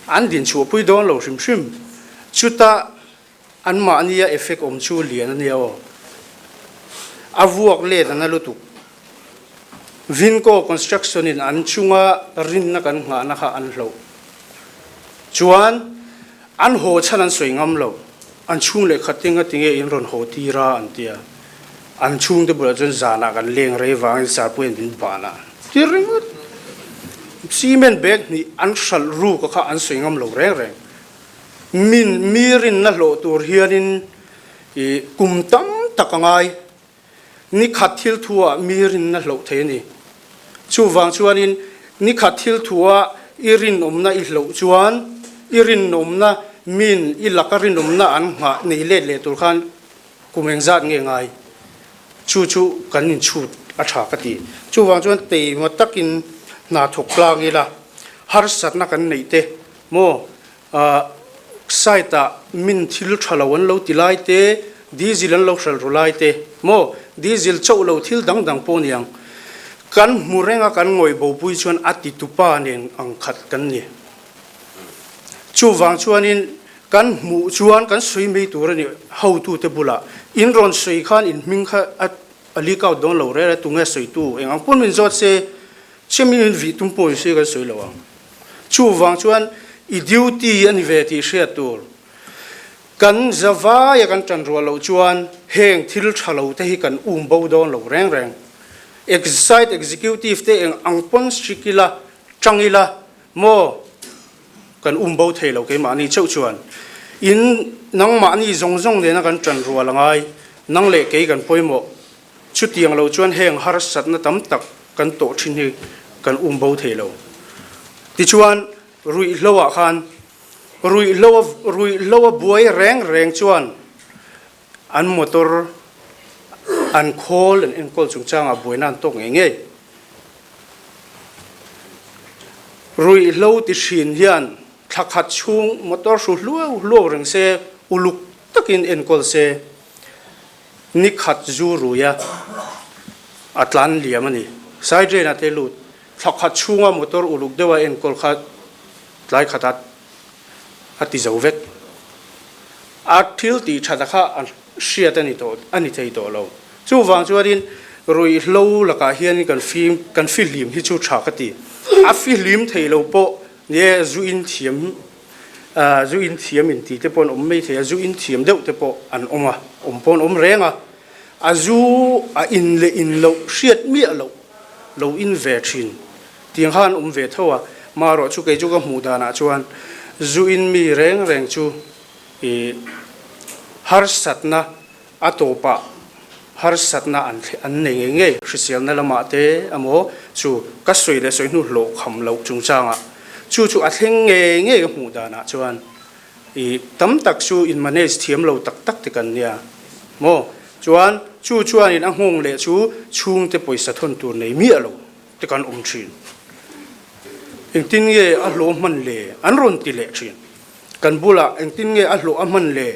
Speaker 8: An din chhuah pui dawn lo hrim hrim. Chuta an mahnia effect awm chu lian a nia aw. A vuak let a na lutuk. Vinco Construction in an chunga rinna kan nghahna kha an hloh chuan an haw chhan an sawi ngam lo. An chhung leh khat te ngatinge in rawn haw tir a an ti a. An chhungte bulah chuan zanah kan leng rei vangin sarpuiin min ban a ti ringawt. Cement bag hnih an hralh ruk a kha an sawi ngam lo reng reng. Min mi rinna hlawh tur hianin ih kum tam tak a ngai. Ni khat thil thu ah mi rinna hloh thei a ni. Chuvang chuanin ni khat thil thu ah i rinawmna i hloh chuan i rinawmna min i laka rinawmna an nghah nei let leh tur khan kum engzat nge ngai? Chu chu kan inchhut a tha ka ti. Chuvang chuan teima takin hna thawk tlang ila harsatna kan neih te maw Site ah min thil tha lo an lo ti lai te, diesel an lo hralh ru lai te, maw diesel chauh lo thil dang dang pawh niang. Kan hmu reng a kan ngawih bopui chuan a ti tupa nen ang khat kan ni. Chuvang chuanin kan hmuh chuan kan sawi mai tur a ni hotute bulah. In rawn sawi khan in hming kha a leak out dawn lo rel a, tunge sawitu eng ang pawn min zawt se, chemi min vih tum pawh in se kan sawi lo ang. Chuvang chuan i duty a ni ve tih hriat tur. Kan zavaia kan tan rual loh chuan heng thil tha lo te hi kan um bo dawn lo reng reng. Site executive te eng ang pawn strict ila, tang ila maw kan um bo thei lo keimahni chauh chuan. In nangmahni zawng zawng nena kan tan rual a ngai, nang leh kei kan pawimawh. Chutiang lo chuan heng harsatna tam tak kan tawh thin hi kan um bo thei lo. Tichuan, ruihhlo ah khan ruihhlo ruihhlo a buai reng reng chuan an motor an khawl an enkawl chungchangah buaina an tawk ngei ngei. Ruihhlo ti hrin hian thla khat chhung motor hru hluau hluau reng se uluk takin enkawl se. Ni khat zu rui a, a tlan liam a ni. Side drain-ah te lut, thla khat chhunga motor uluk deuha enkawl kha tlai khatah a ti zo vek. A thil tih that a kha a hriat a ni tawh a ni thei tawh lo. Chuvang chuanin ruihhlo lakah hianin kan fim kan fihlim hi chu tha ka ti. A fihlim thei lo pawh ni e, zu in thiam Zu in thiam in tih te pawh an awm mai thei a, zu in thiam deuh te pawh an awm a, awm pawh an awm reng a, a zu a in leh in loh hriat miah loh lo in ve thin tiang kha an awm ve tho a, marawh chu kei chu ka hmuh danah chuan zu in mi reng reng chu ih harsatna A tawpah harsatna an an nei ngei ngei, hriselna lamah te emaw chu ka sawi leh sawi hnu hlawh kham loh chungchangah chu chu a thleng ngei ngei ka hmuh danah chuan ih tam tak chu in manage thiam lo tak tak te kan nia maw chuan chu chuanin a nghawng leh chu chhungte pawisa thawn tur nei miah lo te kan awm thin. Engtin nge a hlawh hman le an rawn ti leh thin. Kan bulah engtin nge a hlawh a hman le?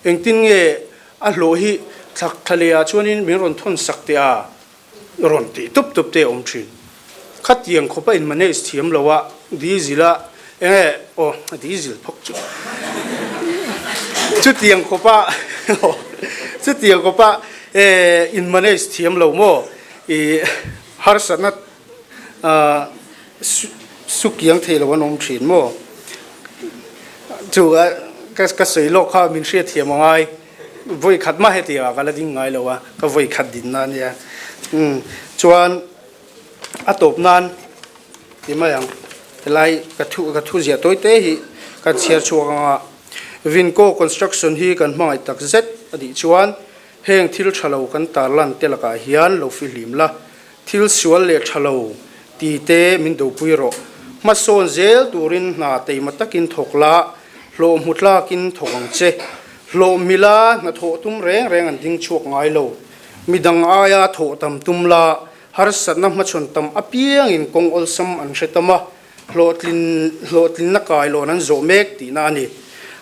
Speaker 8: Engtin nge a hlawh hi thlak thla leh ah chuanin min rawn thawn sak teh a? Rawn tih tup tup te a awm thin. Khatiang khawp a in manage thiam lo a, diesel a enge aw diesel phawk chu chutiang khawp a chutiang khawp a in manage thiam lo maw i harsatna Su kiang thei lo an awm thin maw? Chu ka sawi lawk kha min hriat thiam a ngai. Vawi khat mah hetiang ah ka la ding ngai lo a, ka vawi khat din na ania. Chuan a tawp nan ti mai ang, helai ka thu ka thu ziah tawi te hi kan chhiar chhuak ang a, Vinco Construction hi kan hmangaih tak zet a nih chuan heng thil tha lo kan tarlan te lakah hian lo fihlim la, Thil sual leh tha lo ti te min dopui rawh. Hmasawn zel turin hna teima takin thawk la, hlawh hmu tlakin thawk ang che. Hlawh mila hnathawh tum reng reng an ding chhuak ngai lo. Midang aia thawh tam tum la, harsatna hmachhawn tam apiangin kawng awlsam an hre tam a, hlawhtlin hlawhtlinna kailawn an zawh mek tihna a ni.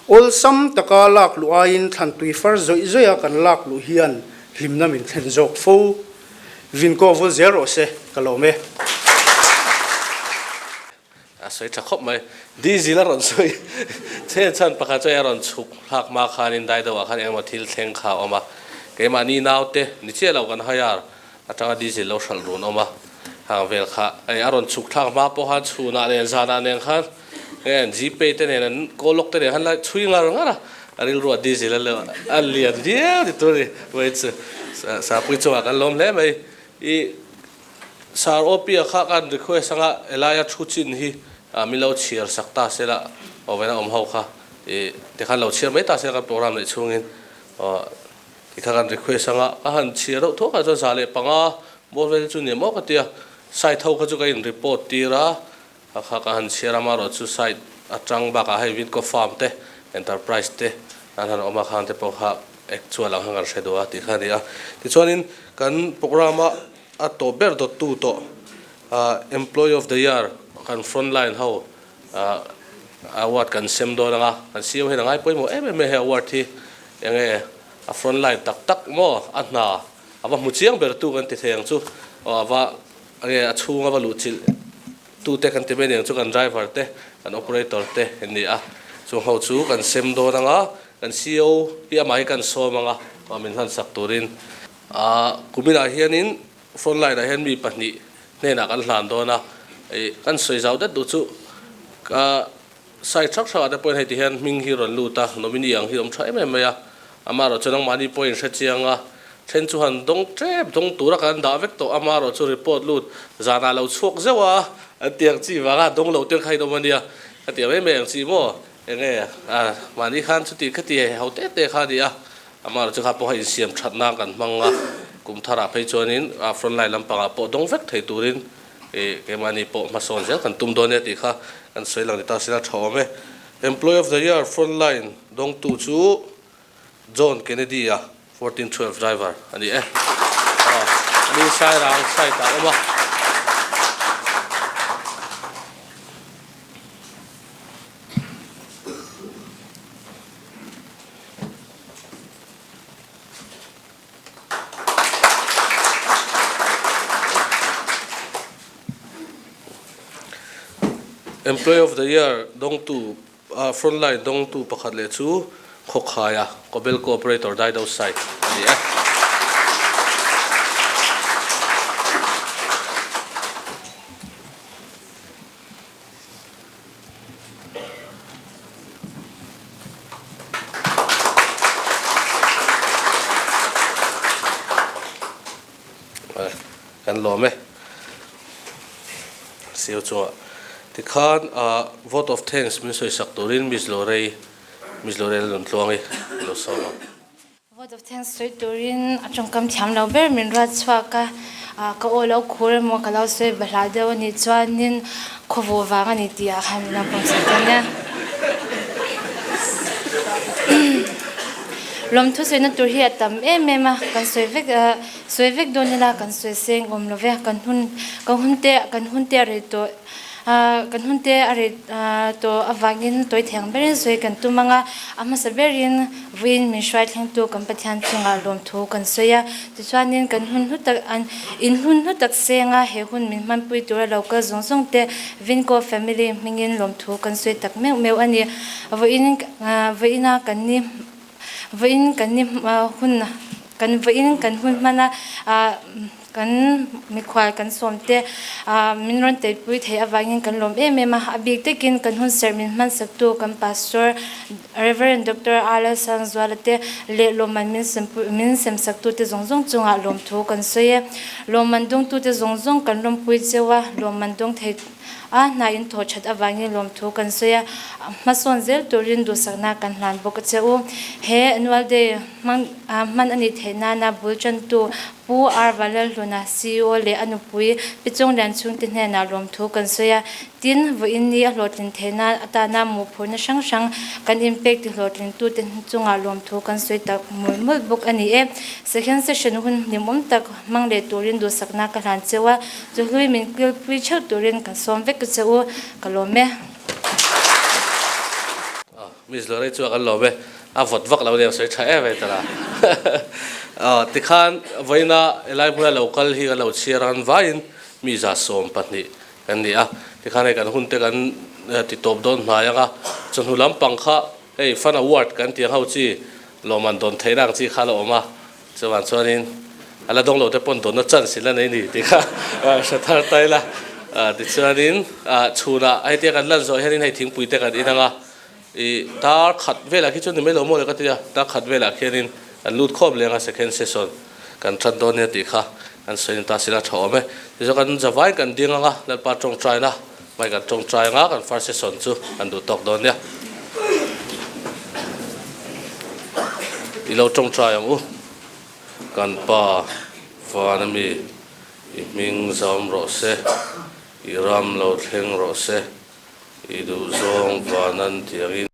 Speaker 8: Awlsam taka lak luh aiin thlan tui far zawih zawih a kan lak luh hian hlimna min thlen zawk fo. Vinkaw vul zel rawh se, ka lawm e.
Speaker 1: A sawi tha khawp mai. Diesel a rawn sawi chhen chhan pakhat chuan a rawn chhuk hlak hma khanin dai deuhah khan engemaw thil thleng kha a awm a. Keimahni naute ni chiah lo kan hire atanga diesel lo hralh run awm a, hang vel kha hei a rawn chhuk thlak hma pawh khan chhunah nen zanah nen khan nge gpay te nen an call lawk te nen khan la chhui ngar ngar a, a rilruah diesel a a lian viau ti tur a ni. Vawiin chu Sapui chungah kan lawm hle mai. I Sir OP-a kha kan request anga helaia thu chin hi min lo chhiar sak ta se la, aw vawiin a awm ho kha i tikhan lo chhiar mai ta se la kan program neih chhungin aw Tikha kan request anga ka han chhiar deuh thuak ah chuan 105 bawr vel chu ni maw ka tia, site ho kha chu ka in report tir a, kha kha ka han chhiar a amaherawh chu site atang bakah hei Vinco farm te enterprise te an han awm a khang te pawh kha actual ang khan kan hre duh a tih kha a ni a. Tichuanin kan program a a tawp ber dawttu tawh employee of the year kan frontline ho Award kan sem dawn ang a, kan CEO hian a ngai pawimawh em em mai he award hi enge a front line tak tak maw a hna a va hmu chiang ber tu kan ti thei ang chu aw a va enge a chhung a va luh chilh tu te kan ti mai aniang chu kan driver te kan operator te an ni a chung ho chu kan sem dawn ang a kan CEO hi amah hi kan sawm ang a aw min hlansak turin a kuminah hianin Front line ah hian mi pahnih hnenah kan hlan dawn a, ih kan sawi zau det duh chu ka side hrang hrangah te pawhin hei ti hian hming hi rawn lut a, nominee ang hi awm tha em em mai a, amaherawh chu nangmahni pawhin hre chiang a, then chu han dawng tep dawng tura kan dah vek tawh, amaherawh chu report lut zanah lo chhuak zeuh a, an ti ang chi vanga dawng lo te kha in awm a nia, ka ti ang em em ang chi maw enge a mahni khan chuti khati ho te te kha a ni a. Amah chu kha pawh kha insiam that nan kan hmang a, kum tharah phei chuanin front line lampangah pawh dawng vek thei turin ih keimahni pawh hmasawn zel kan tum dawn nia tih kha kan sawi lang ni ta sila tha awm e. Employee of the Year front line dawngtu chu John Kennedy-a 1412 driver a ni e. Aw, ani Sairang site ah a awm a. Employee of the Year dawngtu frontline dawngtu pakhat leh chu Khawkhaia Kobelco Operator Daido Site a ni e. Kan lawm e. Sio chungah tikhan vote of thanks min sawi sak turin Miss Lorei Miss Lorei Lalnuntluangi lo sawm ang.
Speaker 9: Vote of thanks sawi turin a tawngkam thiam lo ber min ruat chhuak a, ka aw lo khur emaw ka lo sawi bahlah deuh a nih chuanin khawvawh vang a ni tih ah khan min lo pawmsak ta nia. Lawmthu sawina tur hi a tam em em a, kan sawi vek sawi vek dawn ila kan sawi seng awm lo ve, kan hun kan hun te kan hun te a rei tawh. Kan hun te a rei tawh avangin tawi thiang berin sawi kan tum ang a, a hmasa berin vawiin min hruai thlengtu kan Pathian chungah lawmthu kan sawi a. Tichuanin kan hun hlu tak an in hun hlu tak senga he hun min hmanpui tura lo kal zawng zawng te Vinco family hmingin lawmthu kan sawi tak meuh meuh a ni. Vawiin vawiina kan ni vawiin kan ni hun kan vawiin kan hun hmana Kan mikhual kan sawm te min rawn teipui theih avangin kan lawm em em a, a bik takin kan hunserh min hmansaktu kan Pastor Rev. Doctor R. Sangzuala te leh lawmman min min semsaktu te zawng zawng chungah lawmthu kan sawi e. Lawmman dawngtu te zawng zawng kan lawmpui cheu a, lawmman dawng thei a hna in thaw that avangin lawmthu kan sawi a, hmasawn zel turin duhsakna kan hlan bawk a che u. He Annual Day hmang hman a nih theih nana bul tantu Pu R. Valalhluna, ceo leh a nupui Pi Chunglian chhungte hnenah lawmthu kan sawi a, tin, vawiin ni a hlawhtlin theihna atana mawhphurhna hrang hrang kan inpek ti hlawhtlintute chungah lawmthu kan sawi tak mawlh mawlh bawk a ni e. Second session hun hlimawm tak hmang leh turin duhsakna ka hlan cheu a, chuhlui min kilpui theuh turin kan sawm vek che u, ka lawm e.
Speaker 1: Miss Lorei chu a kan lawm e, a vawt vak lo nia sawi tha em em tara. Aw tikhan vawiina helai hmuna lo kal hi kan lo chhiar a kan vaiin mi 120 kan ni a, tikhan hei kan hun te kan ti tawp dawn hnai ang a, chawhnu lampang kha hei fun award kan tih ang ho chi lawmman dawn theihna ang chi kha a la awm a, Chuvang chuanin a la dawng lo te pawn dawnna chance in la nei ni tih kha hre thar ta ila. Tichuanin chhunah hetia kan lan zawh hianin hei thingpui te kan in ang a, ih dar khat velah khi chuan ni mai lo maw le ka ti a, dar khat velah khianin kan lut khawp leng a second session kan that dawn nia tih kha kan sawi ni ta sila tha awm e. Tichuan kan zavaiin kan ding ang a, Lalpa tawngtaina mai kan tawngtai ang a, kan first session chu kan duh tawk dawn nia. I lo tawngtai ang u, kan Pa van ami i hming zam rawh se, i ram lo thleng rawh se, i duhzawng van an tiangin.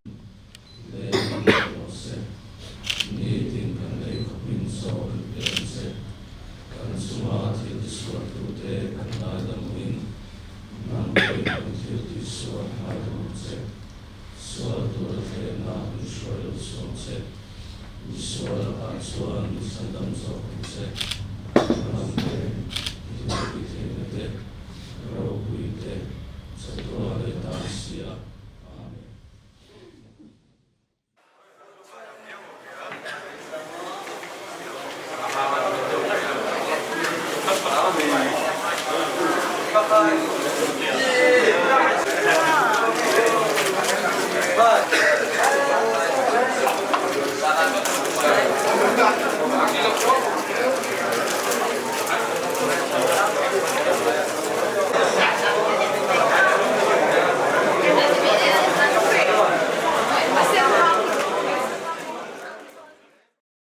Speaker 1: Lei ram lo rawh se, nitin kan lei khawpin chaw kan pe ang che, kan chunga thil tisualtute kan ngaidam angin, nang pawhin kan thil tisual ngaidam ang che. Sual tur a thlenna min hruai lo chhuang che, mi sual lakah chuan mi chhandam zawk ang che. Ram te, i thiltih theihna te, ropui te, chatuah leh tan si a. Amen.